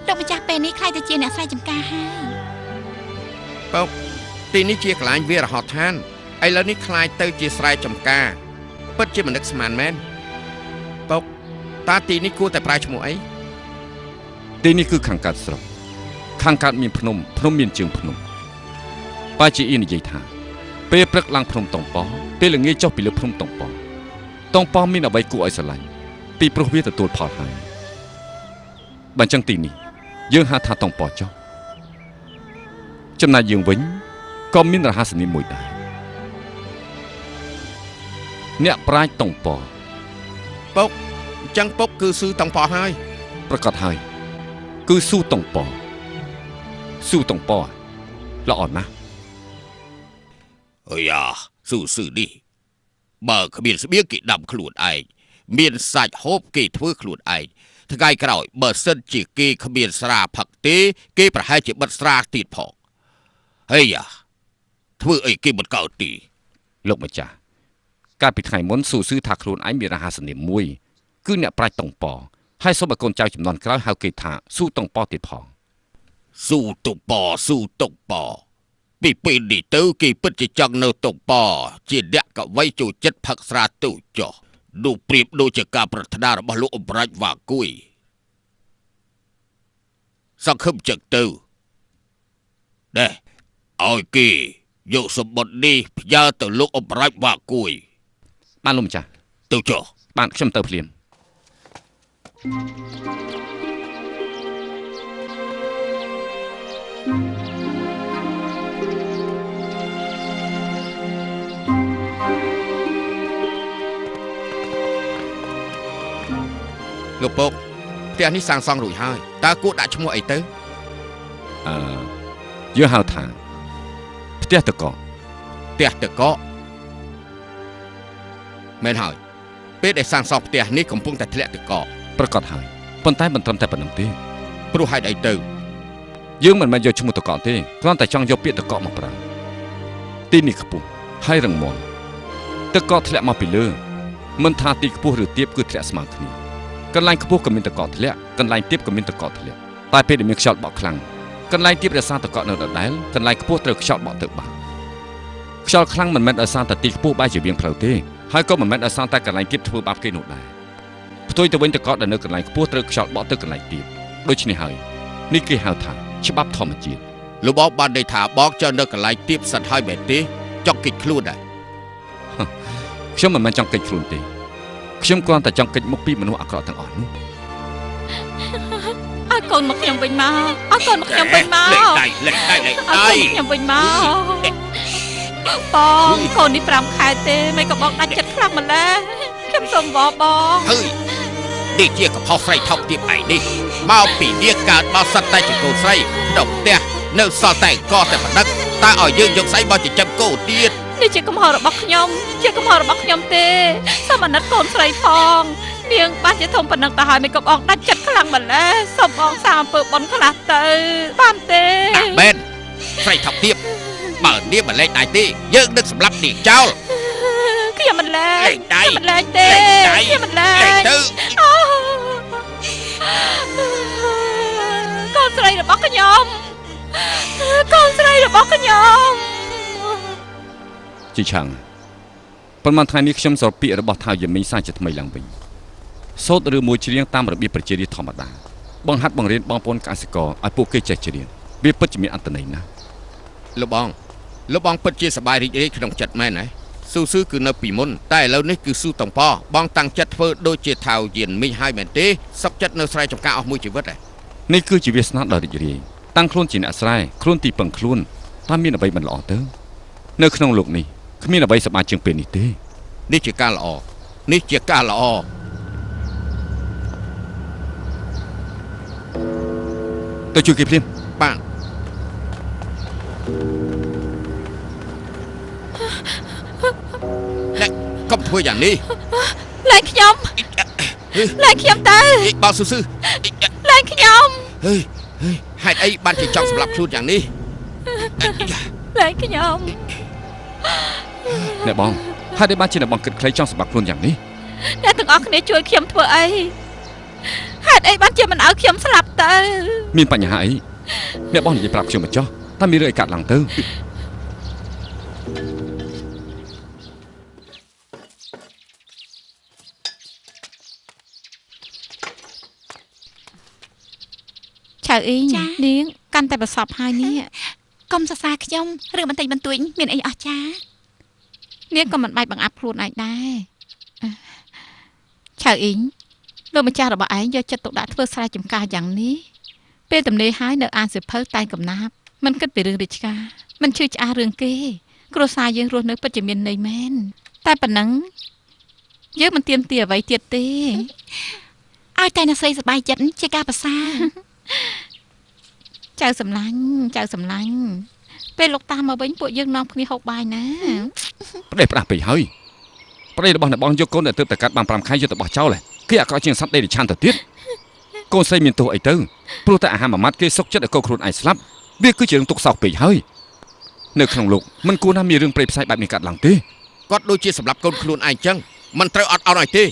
លោកម្ចាស់ពេលនេះខ្លាយទៅជាអ្នកស្រែចម្ការហើយពុកទីនេះជាកន្លែងវារហដ្ឋានឥឡូវនេះខ្លាយទៅជាស្រែចម្ការពិតជាមនឹកស្មានមែនពុកតើទីនេះគួរតែប្រើឈ្មោះអីទីនេះគឺខាងកើតស្រុកខាងកើតមានភ្នំភ្នំមានជើងភ្នំប៉ាជាអ៊ីនិយាយថាពេលព្រឹកឡើងភ្នំតុងប៉ពេលល្ងាចចុះពីលើភ្នំតុងប៉តុងប៉មានអ្វីគួរឲ្យស្រឡាញ់ពីព្រោះវាទទួលផលហើយបើអញ្ចឹងទីនេះយើងហៅថាតុងប៉ចុះចំណែកយើងវិញក៏មានរហស្សនាមមួយដែរអ្នកប្រាជ្ញតុងប៉ពុកអញ្ចឹងពុកគឺស៊ឺតុងប៉ហើយប្រកាសហើយគឺស៊ូតុងប៉ស៊ូតុងប៉ល្អណាស់អើយ៉ាស៊ូស៊ឺនេះបើគ្មានស្បៀងគេដាំខ្លួនឯងមានសាច់ហូបគេធ្វើខ្លួនឯងថ្ងៃក្រោយបើសិនជាគេគ្មានស្រាផឹកទេគេប្រហែលជាបិទស្រាទៀតផងហេយ៉ាធ្វើអីគេមិនកើតទីលោកម្ចាស់កាលពីថ្ងៃមុនស៊ូស៊ឺថាខ្លួនឯងមានរហស្សនាមមួយគឺអ្នកប្រាជ្ញតុងប៉ហើយសូមឲ្យកូនចៅចំនួនក្រោយហៅគេថាស៊ូតុងប៉ទៀតផងស៊ូតុងប៉ស៊ូតុងប៉ពីពេលនេះទៅគេពិតជាចង់នៅតុងប៉ជាអ្នកកវីចូលចិត្តផឹកស្រាទៅចុះនោះប្រៀបដូចជាការប្រាថ្នារបស់លោកអម្រាច់វ៉ាគួយសង្ឃឹមចឹងទៅដែរឲ្យគេយកសម្បត្តិនេះផ្ញើទៅលោកអម្រាច់វ៉ាគួយបានលោកម្ចាស់ទៅចុះបានខ្ញុំទៅភ្លាម លោកពុក ផ្ទះនេះសាងសង់រួចហើយតើគួរដាក់ឈ្មោះអីទៅ អឺយើងហៅថាផ្ទះតកក ផ្ទះតកកមែនហើយពេលដែលសាងសង់ផ្ទះនេះកំពុងតែធ្លាក់តកក ប្រកាសហើយប៉ុន្តែមិនត្រឹមតែប៉ុណ្្នឹងទេ ព្រោះហេតុអីទៅ យើងមិនមែនយកឈ្មោះតកកទេគ្រាន់តែចង់យកពាក្យតកកមកប្រើទីនេះខ្ពស់ហើយរឹងមាំតកកធ្លាក់មកពីលើមិនថាទីខ្ពស់ឬទាបគឺធ្លាក់ស្មើគ្នាកន្លែងខ្ពស់ក៏មានតកកធ្លាក់កន្លែងទាបក៏មានតកកធ្លាក់តែពេលដែលមានខ្យល់បក់ខ្លាំងកន្លែងទាបរក្សាតកកនៅដដែលកន្លែងខ្ពស់ត្រូវខ្យល់បក់ទៅបាត់ខ្យល់ខ្លាំងមិនមែនដោយសារតែទីខ្ពស់បែរជាវាងផ្លូវទេហើយក៏មិនមែនដោយសារតែកន្លែងទាបធ្វើបាបគេនោះដែរផ្ទុយទៅវិញតកកដែលនៅកន្លែងខ្ពស់ត្រូវខ្យល់បក់ទៅកន្លែងទាបដូច្នេះហើយនេះគេហៅថាច្បាប់ធម្មជាតិ លោកបងបានន័យថាបងចង់នៅកន្លែងទៀបសិនហើយមែនទេចង់គេចខ្លួនដែរ ខ្ញុំមិនមែនចង់គេចខ្លួនទេខ្ញុំគ្រាន់តែចង់គេចមុខពីមនុស្សអាក្រក់ទាំងអស់នោះ ឲ្យកូនមកខ្ញុំវិញមកឲ្យកូនមកខ្ញុំវិញមក លេខដៃលេខដៃលេខ ឲ្ ដៃ យកូនមកខ្ញុំវិញមកបងកូននេះ5ខែទេមិនក៏បងដាច់ចិត្តខ្លាំងម្ល៉េះខ្ញុំសូមវបង ហើយនេះជាកំហុសស្រីថោកទាបឯនេះមកពីនាងកើតមកសិតតែជាកូនស្រីក្នុងផ្ទះនៅសល់តែកតែប៉ុណ្ណឹងតើឲ្យយើងយកស្អីមកចិញ្ចឹមកូនទៀត នេះជាកំហុសរបស់ខ្ញុំជាកំហុសរបស់ខ្ញុំទេសូមអាណិតកូនស្រីផងនាងបានជាធំប៉ុណ្ណឹងទៅហើយមិនក៏បងដាច់ចិត្តខ្លាំងម្ល៉េះសូមបងសាងអំពើបុណ្យខ្លះទៅបានទេ ដាក់មែនស្រីថោកទាបបើនាងមិនលែងដៃទេយើងនឹងសម្លាប់នាងចោល ខ្ញុំមិនលែង លែងដៃ ខ្ញុំមិនលែងទេ លែងដៃ ខ្ញុំមិនលែ លែង ង ទៅ អូកូនស្រីរបស់ខ្ញុំកូនស្រីរបស់ខ្ញុំ ជីឆាងប៉ុន្មានថ្ងៃនេះខ្ញុំសរុបពាក្យរបស់ថៅយាមីងសាជាថ្មីឡើងវិញសូត្រឬមួយច្រៀងតាមរបៀបប្រជារាស្ត្រធម្មតាបង្ហាត់បង្រៀនបងប្អូនកសិករឲ្យពួកគេចេះច្រៀងវាពិតជាមានអត្ថន័យណាស់ លោកបងលោកបងពិតជាសប្បាយរីករាយក្នុងចិត្តមែនហ៎ស៊ូស៊ឺគឺនៅពីមុនតែឥឡូវនេះគឺស៊ូតំប៉បងតាំងចិត្តធ្វើដូចជាថៅយានមីងហើយមែនទេសុកចិត្តនៅស្រែចម្ការអស់មួយជីវិតហ៎ នេះគឺជាវាសនាដ៏រីករាយតាំងខ្លួនជាអ្នកស្រែខ្លួនទីពឹងខ្លួនតើមានអ្វីមិនល្អទៅនៅក្នុងលោកនេះគ្មានអ្វីសប្បាយជាងពេលនេះទេ នេះជាការល្អនេះជាការល្អ ទៅជួយគេភ្លាម បាទ អ្នកកុំធ្វើយ៉ាងនេះ លែងខ្ញុំលែងខ្ញុំទៅ អីបងស៊ូស៊ឺ លែងខ្ញុំ ហេហេហេតុអីបានជាចង់សម្លាប់ខ្លួនយ៉ាងនេះ លែងខ្ញុំ អ្នកបងហេតុអីបានជាអ្នកបងគិតខ្លីចង់សម្បាប់ខ្លួនយ៉ាងនេះ អ្នកទាំងអស់គ្នាជួយខ្ញុំធ្វើអីហេតុអីបានជាមិនឲ្យខ្ញុំស្លាប់ទៅ មានបញ្ហាអីអ្នកបងនិយាយប្រាប់ខ្ញុំមកចោះតើមានរឿងអីកាត់ឡើងទៅ ឆៅអ៊ីងនាងកាន់តែប្រសពហើយនេះ កុំសរសើរខ្ញុំរឿងបន្តិចបន្តួចមានអីអស្ចារ្យ នាងក៏មិនបាច់បង្អាប់ខ្លួនឯងដែរឆៅអ៊ីងលោកម្ចាស់របស់ឯងយកចិត្តទុកដាក់ធ្វើស្រែចម្ការយ៉ាងនេះពេលទំនេរហើយនៅអានសៀវភៅតែងកំណាព្យមិនគិតពីរឿងរាជការមិនឈឺឆ្អាលរឿងគេគ្រួសារយើងរស់នៅពិតជាមានន័យមែនតែប៉ុណ្ណឹងយើងមិនទៀមទាអ្វីទៀតទេ ឲ្យតែអ្នកស្រីសប្បាយចិត្តជាការប្រសើរ ចៅសំឡាញ់ចៅសំឡាញ់ពេលលោកតាមកវិញពួកយើងនាំគ្នាហូបបាយណា ប្តេសផ្ដាស់ពេកហើយប្តីរបស់អ្នកបងយកកូនដែលទើបតែកាត់បាន5ខែយកទៅបោះចោលហ៎គេអាក្រក់ជាងសត្វដេរិឆានទៅទៀតកូនស្រីមានទោសអីទៅព្រោះតែអាហារមួយម៉ាត់គេសុកចិត្តឲ្យកូនខ្លួនឯងស្លាប់វាគឺជារឿងទុកសោកពេកហើយនៅក្នុងលោកមិនគួរណាមានរឿងព្រៃផ្សៃបែបនេះកាត់ឡើងទេ គាត់ដូចជាសម្លាប់កូនខ្លួនឯងចឹងមិនត្រូវអត់អន់ឲ្យទេ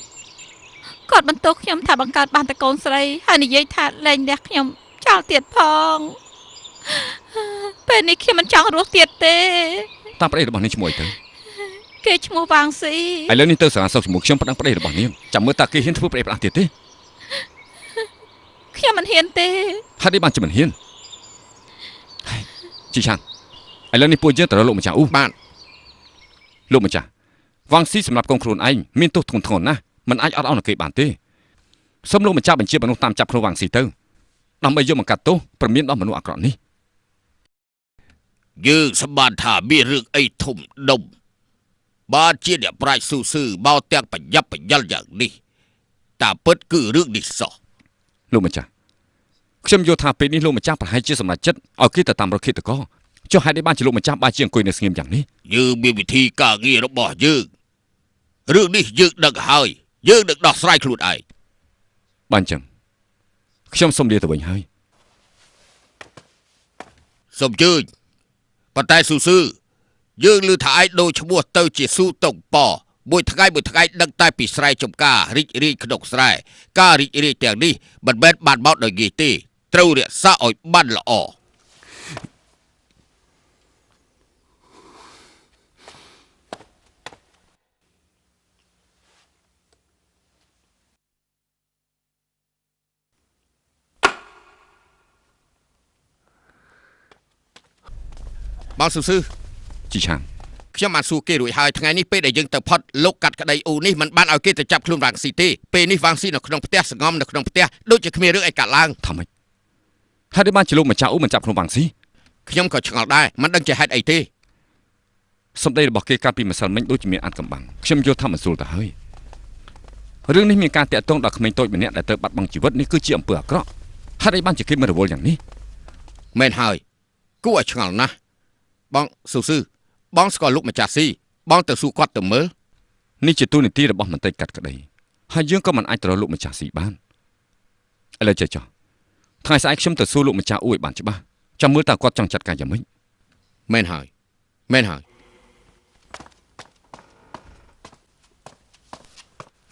គាត់បន្ទោសខ្ញុំថាបង្កើតបានតែកូនស្រីហើយនិយាយថាលែងលះខ្ញុំចោលទៀតផងពេលនេះខ្ញុំមិនចង់រស់ទៀតទេ តាមប្តីរបស់នាងឈ្មោះអីទៅ គេឈ្មោះវាងស៊ី ឥឡូវនេះទៅសាលាសុខជាមួយខ្ញុំប្តឹងប្តីរបស់នាងចាំមើលតើគេហ៊ានធ្វើប្តីផ្ដាស់ទៀតទេ ខ្ញុំមិនហ៊ានទេ ហេតុអីបានជាមិនហ៊ានហើយជីឆានឥឡូវនេះពួកយើងទៅរកលោកម្ចាស់អ៊ូ បាទ លោកម្ចាស់វ៉ាងស៊ីសម្រាប់កូនខ្លួនឯងមានទោសធ្ងន់ធ្ងរណាស់មិនអាចអត់ឱនឲ្យគេបានទេសូមលោកម្ចាស់បញ្ជាមនុស្សតាមចាប់ខ្លួនវ៉ាងស៊ីទៅដើម្បីយកមកកាត់ទោសព្រមានដល់មនុស្សអាក្រក់នេះ យើងស្មានថាមានរឿងអីធំដុំបានជាអ្នកប្រាជ្ញស៊ូស៊ឺមកទាំងប្រញាប់ប្រញាល់យ៉ាងនេះតាពិតគឺរឿងនេះសោះ លោកម្ចាស់ខ្ញុំយល់ថាពេលនេះលោកម្ចាស់ប្រហែលជាសម្រេចចិត្តឲ្យគេទៅតាមរកឃាតករចុះហេតុអីបានជាលោកម្ចាស់បែរជាអង្គុយនៅស្ងៀមយ៉ាងនេះ យើងមានវិធីការងាររបស់យើងរឿងនេះយើងដឹងហើយយើងនឹងដោះស្រាយខ្លួនឯង បានចឹងខ្ញុំសូមលាទៅវិញហើយ សូមជើញប៉ុន្តែស៊ូស៊ឺយើងឮថាឯងដូរឈ្មោះទៅជាស៊ូតុងប៉មួយថ្ងៃមួយថ្ងៃដឹងតែពីស្រែចំការរីករាយក្នុងស្រែការរីករាយទាំងនេះមិនមែនបានមកដោយងាយទេត្រូវរក្សាឲ្យបានល្អ បងស៊ូស៊ឺ ជីឆាង ខ្ញុំបានសួរគេរួចហើយថ្ងៃនេះពេលដែលយើងទៅផុតលោកកាត់ក្តីអ៊ូនេះមិនបានឲ្យគេទៅចាប់ខ្លួនវ៉ាងស៊ីទេពេលនេះវ៉ាងស៊ីនៅក្នុងផ្ទះសងំនៅក្នុងផ្ទះដូចជាគ្មានរឿងអីកើតឡើង ថាម៉េចហេតុអីបានជាលោកម្ចាស់អ៊ូមិនចាប់ខ្លួនវ៉ាងស៊ី ខ្ញុំក៏ឆ្ងល់ដែរមិនដឹងជាហេតុអីទេ សម្ដីរបស់គេកាលពីម្សិលមិញដូចជាមានអាថ៌កំបាំងខ្ញុំយល់ថាមិនស្រួលទៅហើយរឿងនេះមានការតាក់ទងដល់ក្មេងតូចម្នាក់ដែលត្រូវបាត់បង់ជីវិតនេះគឺជាអំពើអាក្រក់ហេតុអីបានជាគេមិនរវល់យ៉ាងនេះ មែនហើយគួរឲ្យឆ្ងល់ណាស់បងស៊ូស៊ឺបងស្គាល់លោកម្ចាស់ស៊ីបងទៅសួរគាត់ទៅមើល នេះជាទូនីតិរបស់មន្ត្រីកាត់ក្តីហើយយើងក៏មិនអាចទៅរកលោកម្ចាស់ស៊ីបានឥឡូវចេះចោះថ្ងៃស្អែកខ្ញុំទៅសួរលោកម្ចាស់អ៊ូឲ្យបានច្បាស់ចាំមើលតើគាត់ចង់ចាត់ការយ៉ាងម៉េច មែនហើយមែនហើយ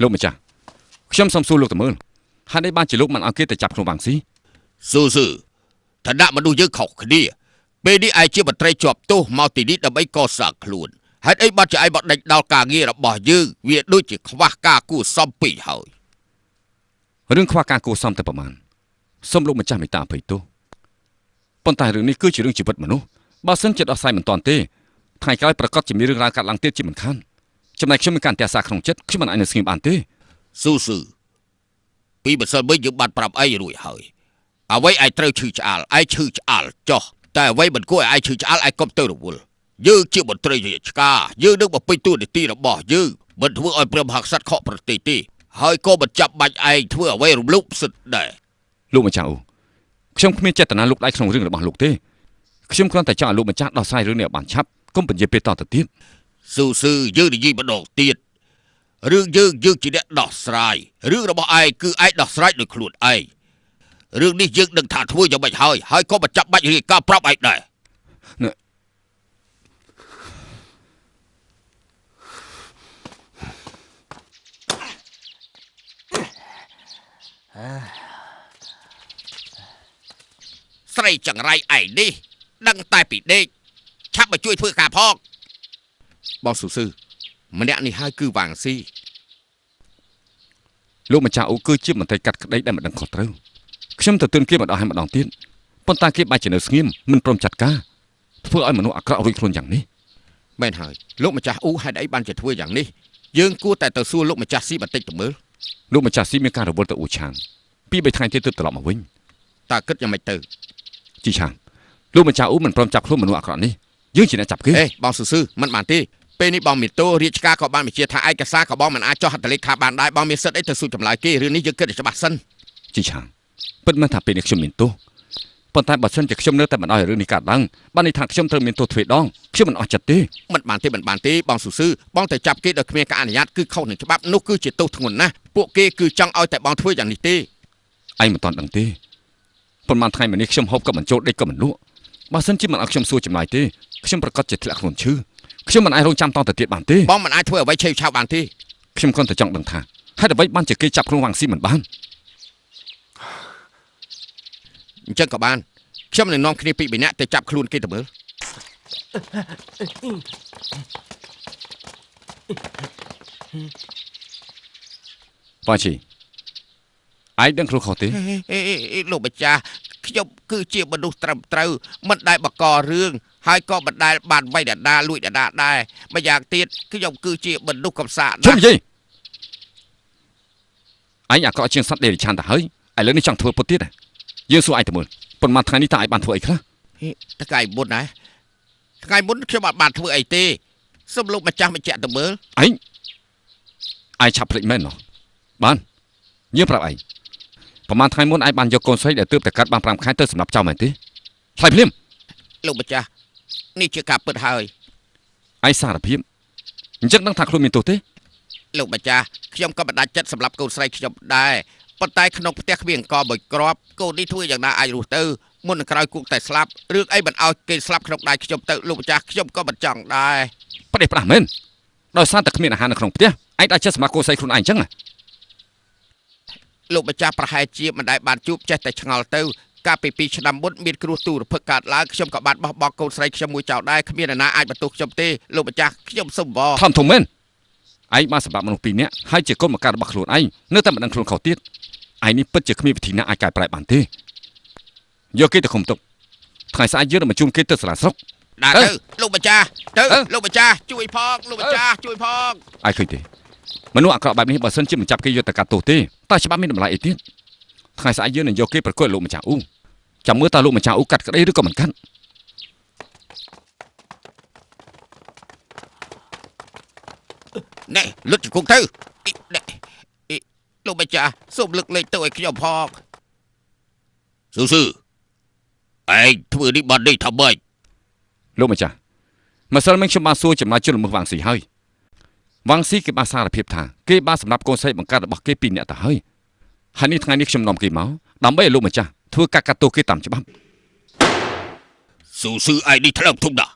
លោកម្ចាស់ខ្ញុំសូមសួរលោកទៅមើលហេតុអីបានជាលោកមិនឲ្យគេទៅចាប់ខ្លួនវ៉ាងស៊ី ស៊ូស៊ឺឋានៈមនុស្សយើងខុសគ្នាពេលនេះឯងជាមន្ត្រីជាប់ទោសមកទីនេះដើម្បីកសាងខ្លួនហេតុអីបាត់ជាឯងមកដេញដោលការងាររបស់យើងវាដូចជាខ្វះការគួរសមពេកហើយ រឿងខ្វះការគួរសមតែប្រមាណសូមលោកម្ចាស់មេត្តាអភ័យទោសប៉ុន្តែរឿងនេះគឺជារឿងជីវិតមនុស្សបើសិនជាដោះស្រាយមិនទាន់ទេថ្ងៃក្រោយប្រកាសជាមានរឿងរ៉ាវកាត់ឡើងទៀតជាមិនខានចំណែកខ្ញុំមានការអន្ទះសារក្នុងចិត្តខ្ញុំមិនអាចនៅស្ងៀមបានទេ ស៊ូស៊ឺពីម្សិលមិញយើងបានប្រាប់អីរួចហើយអ្វីឯងត្រូវឈឺឆ្អាលឯងឈឺឆ្អាលចោះតែអ្វីមិនគួរឲ្យឯងឈឺឆ្អាលឯងកុំទៅរវល់យើងជាមន្ត្រីរាជការយើងនឹងបំពេញតួនាទីរបស់យើងមិនធ្វើឲ្យព្រះមហាក្សត្រខកប្រទេសទេហើយក៏មិនចាប់បាច់ឯងធ្វើអ្វីរំលោភសិទ្ធិដែរ លោកម្ចាស់អូខ្ញុំគ្មានចេតនាលុកដៃក្នុងរឿងរបស់លោកទេខ្ញុំគ្រាន់តែចង់ឲ្យលោកម្ចាស់ដោះស្រាយរឿងនេះឲ្យបានឆាប់កុំពន្យាពេលតទៅទៀត ស៊ូស៊ឺយើងនិយាយម្ដងទៀតរឿងយើងយើងជាអ្នកដោះស្រាយរឿងរបស់ឯងគឺឯងដោះស្រាយដោយខ្លួនឯងរឿងនេះយើងដឹងថាធ្វើយ៉ាងម៉េចហើយហើយក៏មិនចាប់បាច់រាយការណ៍ប្រាប់ឯងដែរ ស្រីចង្រៃឯងនេះដឹងតែពីដេកឆាប់មកជួយធ្វើការផង បងស៊ូស៊ឺម្នាក់នេះហើយគឺវ៉ាងស៊ី លោកម្ចាស់អូគឺជាមន្ត្រីកាត់ក្តីដែលមិនដឹងខុសត្រូវខ្ញុំទៅទឿនគេម្ដងហើយម្ដងទៀតប៉ុន្តែគេបែរជានៅស្ងៀមមិនព្រមចាត់ការធ្វើឲ្យមនុស្សអាក្រក់រួចខ្លួនយ៉ាងនេះ មែនហើយលោកម្ចាស់អ៊ូហេតុអីបានជាធ្វើយ៉ាងនេះយើងគួរតែទៅសួរលោកម្ចាស់ស៊ីបន្តិចទៅមើល លោកម្ចាស់ស៊ីមានការរវល់ទៅអ៊ូឆាងពីរបីថ្ងៃទៀតទើបត្រឡប់មកវិញ តើគិតយ៉ាងម៉េចទៅ ជីឆាងលោកម្ចាស់អ៊ូមិនព្រមចាប់ខ្លួនមនុស្សអាក្រក់នេះយើងជាអ្នកចាប់គេ អេបងស៊ូស៊ឺមិនបានទេពេលនេះបងមានទោរាជការក៏បានបញ្ជាថាឯកសារក៏បងមិនអាចចុះហត្ថលេខាបានដែរបងមានសិទ្ធិអីទៅសួរចម្លើយគេរឿងនេះយើងគិតឲ្យច្បាស់សិន ជីឆាងពិតមែនថាពេលនេះខ្ញុំមានទោសប៉ុន្តែបើសិនជាខ្ញុំនៅតែមិនឲ្យរឿងនេះកើតឡើងបានន័យថាខ្ញុំត្រូវមានទោសទ្វេដងខ្ញុំមិនអស់ចិត្តទេ មិនបានទេមិនបានទេបងស៊ូស៊ឺបងទៅចាប់គេដោយគ្មានការអនុញ្ញាតគឺខុសនឹងច្បាប់នោះគឺជាទោសធ្ងន់ណាស់ពួកគេគឺចង់ឲ្យតែបងធ្វើយ៉ាងនេះទេ ឯងមិនទាន់ដឹងទេប៉ុន្មានថ្ងៃមកនេះខ្ញុំហូបក៏មិនចូលដេកក៏មិនលក់បើសិនជាមិនឲ្យខ្ញុំសួរចម្លើយទេខ្ញុំប្រកាសជាធ្លាក់ខ្លួនឈឺខ្ញុំមិនអាចរងចាំតទៅទៀតបានទេ បងមិនអាចធ្វើអ្វីឆេវឆាវបានទេ ខ្ញុំគ្រាន់តែចង់ដឹងថាហេតុអ្វីបានជាគេចាប់ខ្លួនវ៉ាងស៊ីមិនបាន អញ្ចឹងក៏បានខ្ញុំនឹងនាំគ្នាពីរបីនាក់ទៅចាប់ខ្លួនគេទៅមើល វ៉ាជីឯងដឹងខ្លួនខុសទេ អេអេលោកម្ចាស់ខ្ញុំគឺជាមនុស្សត្រឹមត្រូវមិនដែលបកករឿងហើយក៏មិនដែលបានវាយដដាលួចដដាដែរម្យ៉ាងទៀតខ្ញុំគឺជាមនុស្សកំសាក ណាស់ ឈប់និយាយឯងអាក្រក់ជាងសត្វដេរិឆានទៅហើយឥឡូវនេះចង់ធ្វើពុតទៀតហ៎យើងសួរឯងទៅមើលប៉ុន្មានថ្ងៃនេះតើឯងបានធ្វើអីខ្លះ ថ្ងៃមុនណាថ្ងៃមុនខ្ញុំអត់បានធ្វើអីទេសូមលោកម្ចាស់បញ្ជាក់ទៅមើល ឯងឯងឆាប់ភ្លេចមែនណោះបានយើងប្រាប់ឯង ប្រហែលថ្ងៃមុនឯងបានយកកូនស្រីដែលទើបតែកាត់បាន5ខែទៅសម្រាប់ចោលមែនទេឆ្លើយភ្លាមលោកម្ចាស់នេះជាការពិតហើយឯងសារភាពអញ្ចឹងដឹងថាខ្លួនមានទោសទេលោកម្ចាស់ខ្ញុំក៏មិនដាច់ចិត្តសម្រាប់កូនស្រីខ្ញុំដែរប៉ុន្តែក្នុងផ្ទះគ្មានអង្គមួយគ្រាប់កូននេះធ្វើយ៉ាងណាអាចរស់ទៅមុននឹងក្រោយគួរតែស្លាប់រឿងអីមិនឲ្យគេស្លាប់ក្នុងដៃខ្ញុំទៅលោកម្ចាស់ខ្ញុំក៏មិនចង់ដែរប្រទេសប្រាស់មែនដោយសារតែគ្មានអាហារនៅក្នុងផ្ទះឯងដាច់ចិត្តសម្រាប់កូនស្រីខ្លួនឯងអញ្ចឹងលោកម្ចាស់ប្រហែលជាមិនដែលបានជួបចេះតែឆ្ងល់ទៅកាលពី2ឆ្នាំមុនមានគ្រោះទូរភិក្សកើតឡើងខ្ញុំក៏បានបោះបង់កូនស្រីខ្ញុំមួយចោលដែរគ្មាននរណាអាចបន្ទោសខ្ញុំទេលោកម្ចាស់ខ្ញុំសូមវល់ធំមែនឯងបានសម្រាប់មនុស្ស2នាក់ហើយជាកូនបង្កើតរបស់ខ្លួនឯងនៅតែមិនដឹងខ្លួនខុសទៀតឯងនេះពិតជាគ្មានវិធីណាអាចកែប្រែបានទេយកគេទៅឃុំទុកថ្ងៃស្អែកយើងនឹងបញ្ជូនគេទៅសាលាស្រុកដែរទៅលោកម្ចាស់ទៅលោកម្ចាស់ជួយផងលោកម្ចាស់ជួយផងឯងឃើញទេមនុស្សអាក្រក់បែបនេះបើសិនជាមិនចាប់គេយកទៅកាត់ទោសទេតើច្បាប់មានតម្លៃអីទៀតថ្ងៃស្អែកយើងនឹងយកគេប្រគល់លោកម្ចាស់អ៊ូចាំមើលតើលោកម្ចាស់អ៊ូកាត់ក្តីឬក៏មិនកាត់ណែលុតជង្គង់ទៅលោកម្ចាស់សូមលើកលែងទៅឲ្យខ្ញុំផងស៊ូស៊ូឯងធ្វើនេះបាននេះថាម៉េចលោកម្ចាស់ម្សិលមិញខ្ញុំបានសួរចម្លើយជនល្មើសវ៉ាងស៊ីហើយវ៉ាងស៊ីគេបានសារភាពថាគេបានសម្រាប់កូនស្រីបង្កើតរបស់គេ2នាក់ទៅហើយហើយនេះថ្ងៃនេះខ្ញុំនាំគេមកដើម្បីឲ្យលោកម្ចាស់ធ្វើការកាត់ទោសគេតាមច្បាប់ស៊ូស៊ឺឯងនេះថ្លើមធំណាស់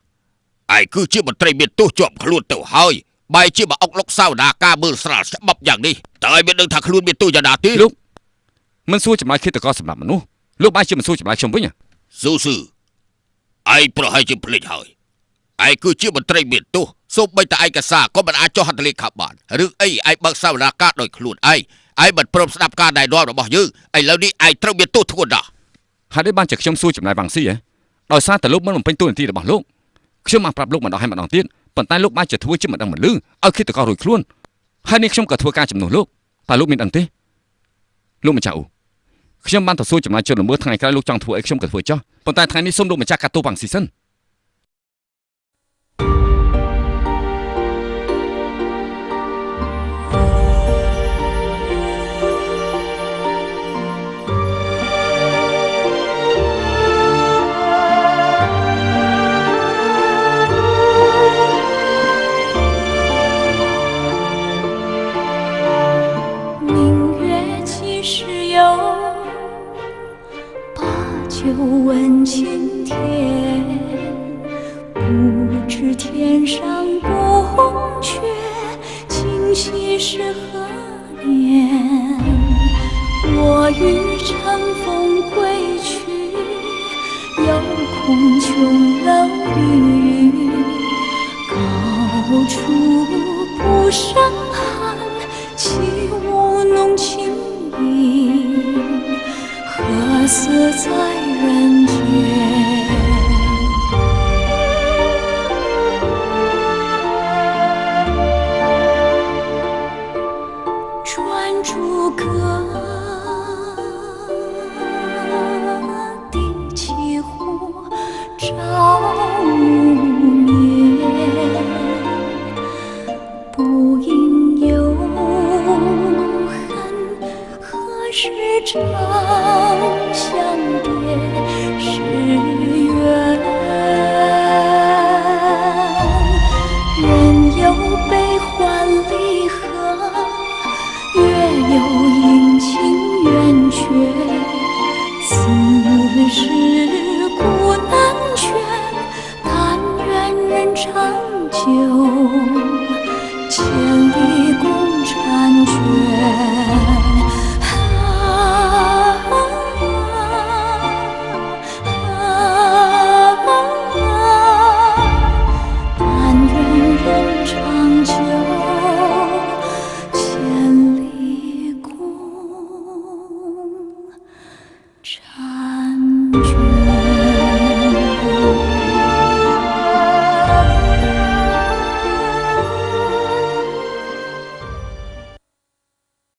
ឯងគឺជាមន្ត្រីមានទោសជាប់ខ្លួនទៅហើយបែរជាមកអុកលុកសាវនាការមើលស្រាលច្បាប់យ៉ាងនេះតើឯងមានដឹងថាខ្លួនមានទោសយ៉ាងណាទេលោកមិនសួរចម្លើយឃាតករសម្រាប់មនុស្សលោកបែរជាមិនសួរចម្លើយខ្ញុំវិញស៊ូស៊ឺឯងប្រហែលជាភ្លេចហើយឯងគឺជាមន្ត្រីមានទោសសូម្បីតែឯកសារក៏មិនអាចចុះហត្ថលេខាបានរឿងអីឯងបើកសាវនាការដោយខ្លួនឯងឯងមិនព្រមស្ដាប់ការណែនាំរបស់យើងឥឡូវនេះឯងត្រូវមានទោសធ្ងន់ណាស់ហើយនេះបានជាខ្ញុំសួរចម្លើយវ៉ាងស៊ីហ៎ដោយសារតែលោកមិនបំពេញតួនាទីរបស់លោកខ្ញុំបានប្រាប់លោកម្ដងហើយម្ដងទៀតប៉ុន្តែលោកបានជាធ្វើជាមិនដឹងមិនលឺឲ្យឃាតកររួចខ្លួនហើយនេះខ្ញុំក៏ធ្វើការជំនួសលោកតើលោកមានដឹងទេលោកម្ចាស់អ៊ូខ្ញុំបានទៅសួរចម្លើយជនល្មើសថ្ងៃក្រោយលោកចង់ធ្វើអីខ្ញុំក៏ធ្វើចោះប៉ុន្តែថ្ងៃនេះសូមលោកម្ចាស់កាត់ទោសវ៉ាងស៊ីសិន问青天，不知天上宫阙，今夕是何年？我欲乘风归去，犹恐琼楼玉宇，高处不胜寒，起舞弄清影，何似在人间？转朱阁，低绮户，照无眠。不应有恨，何时长相别是缘？人有悲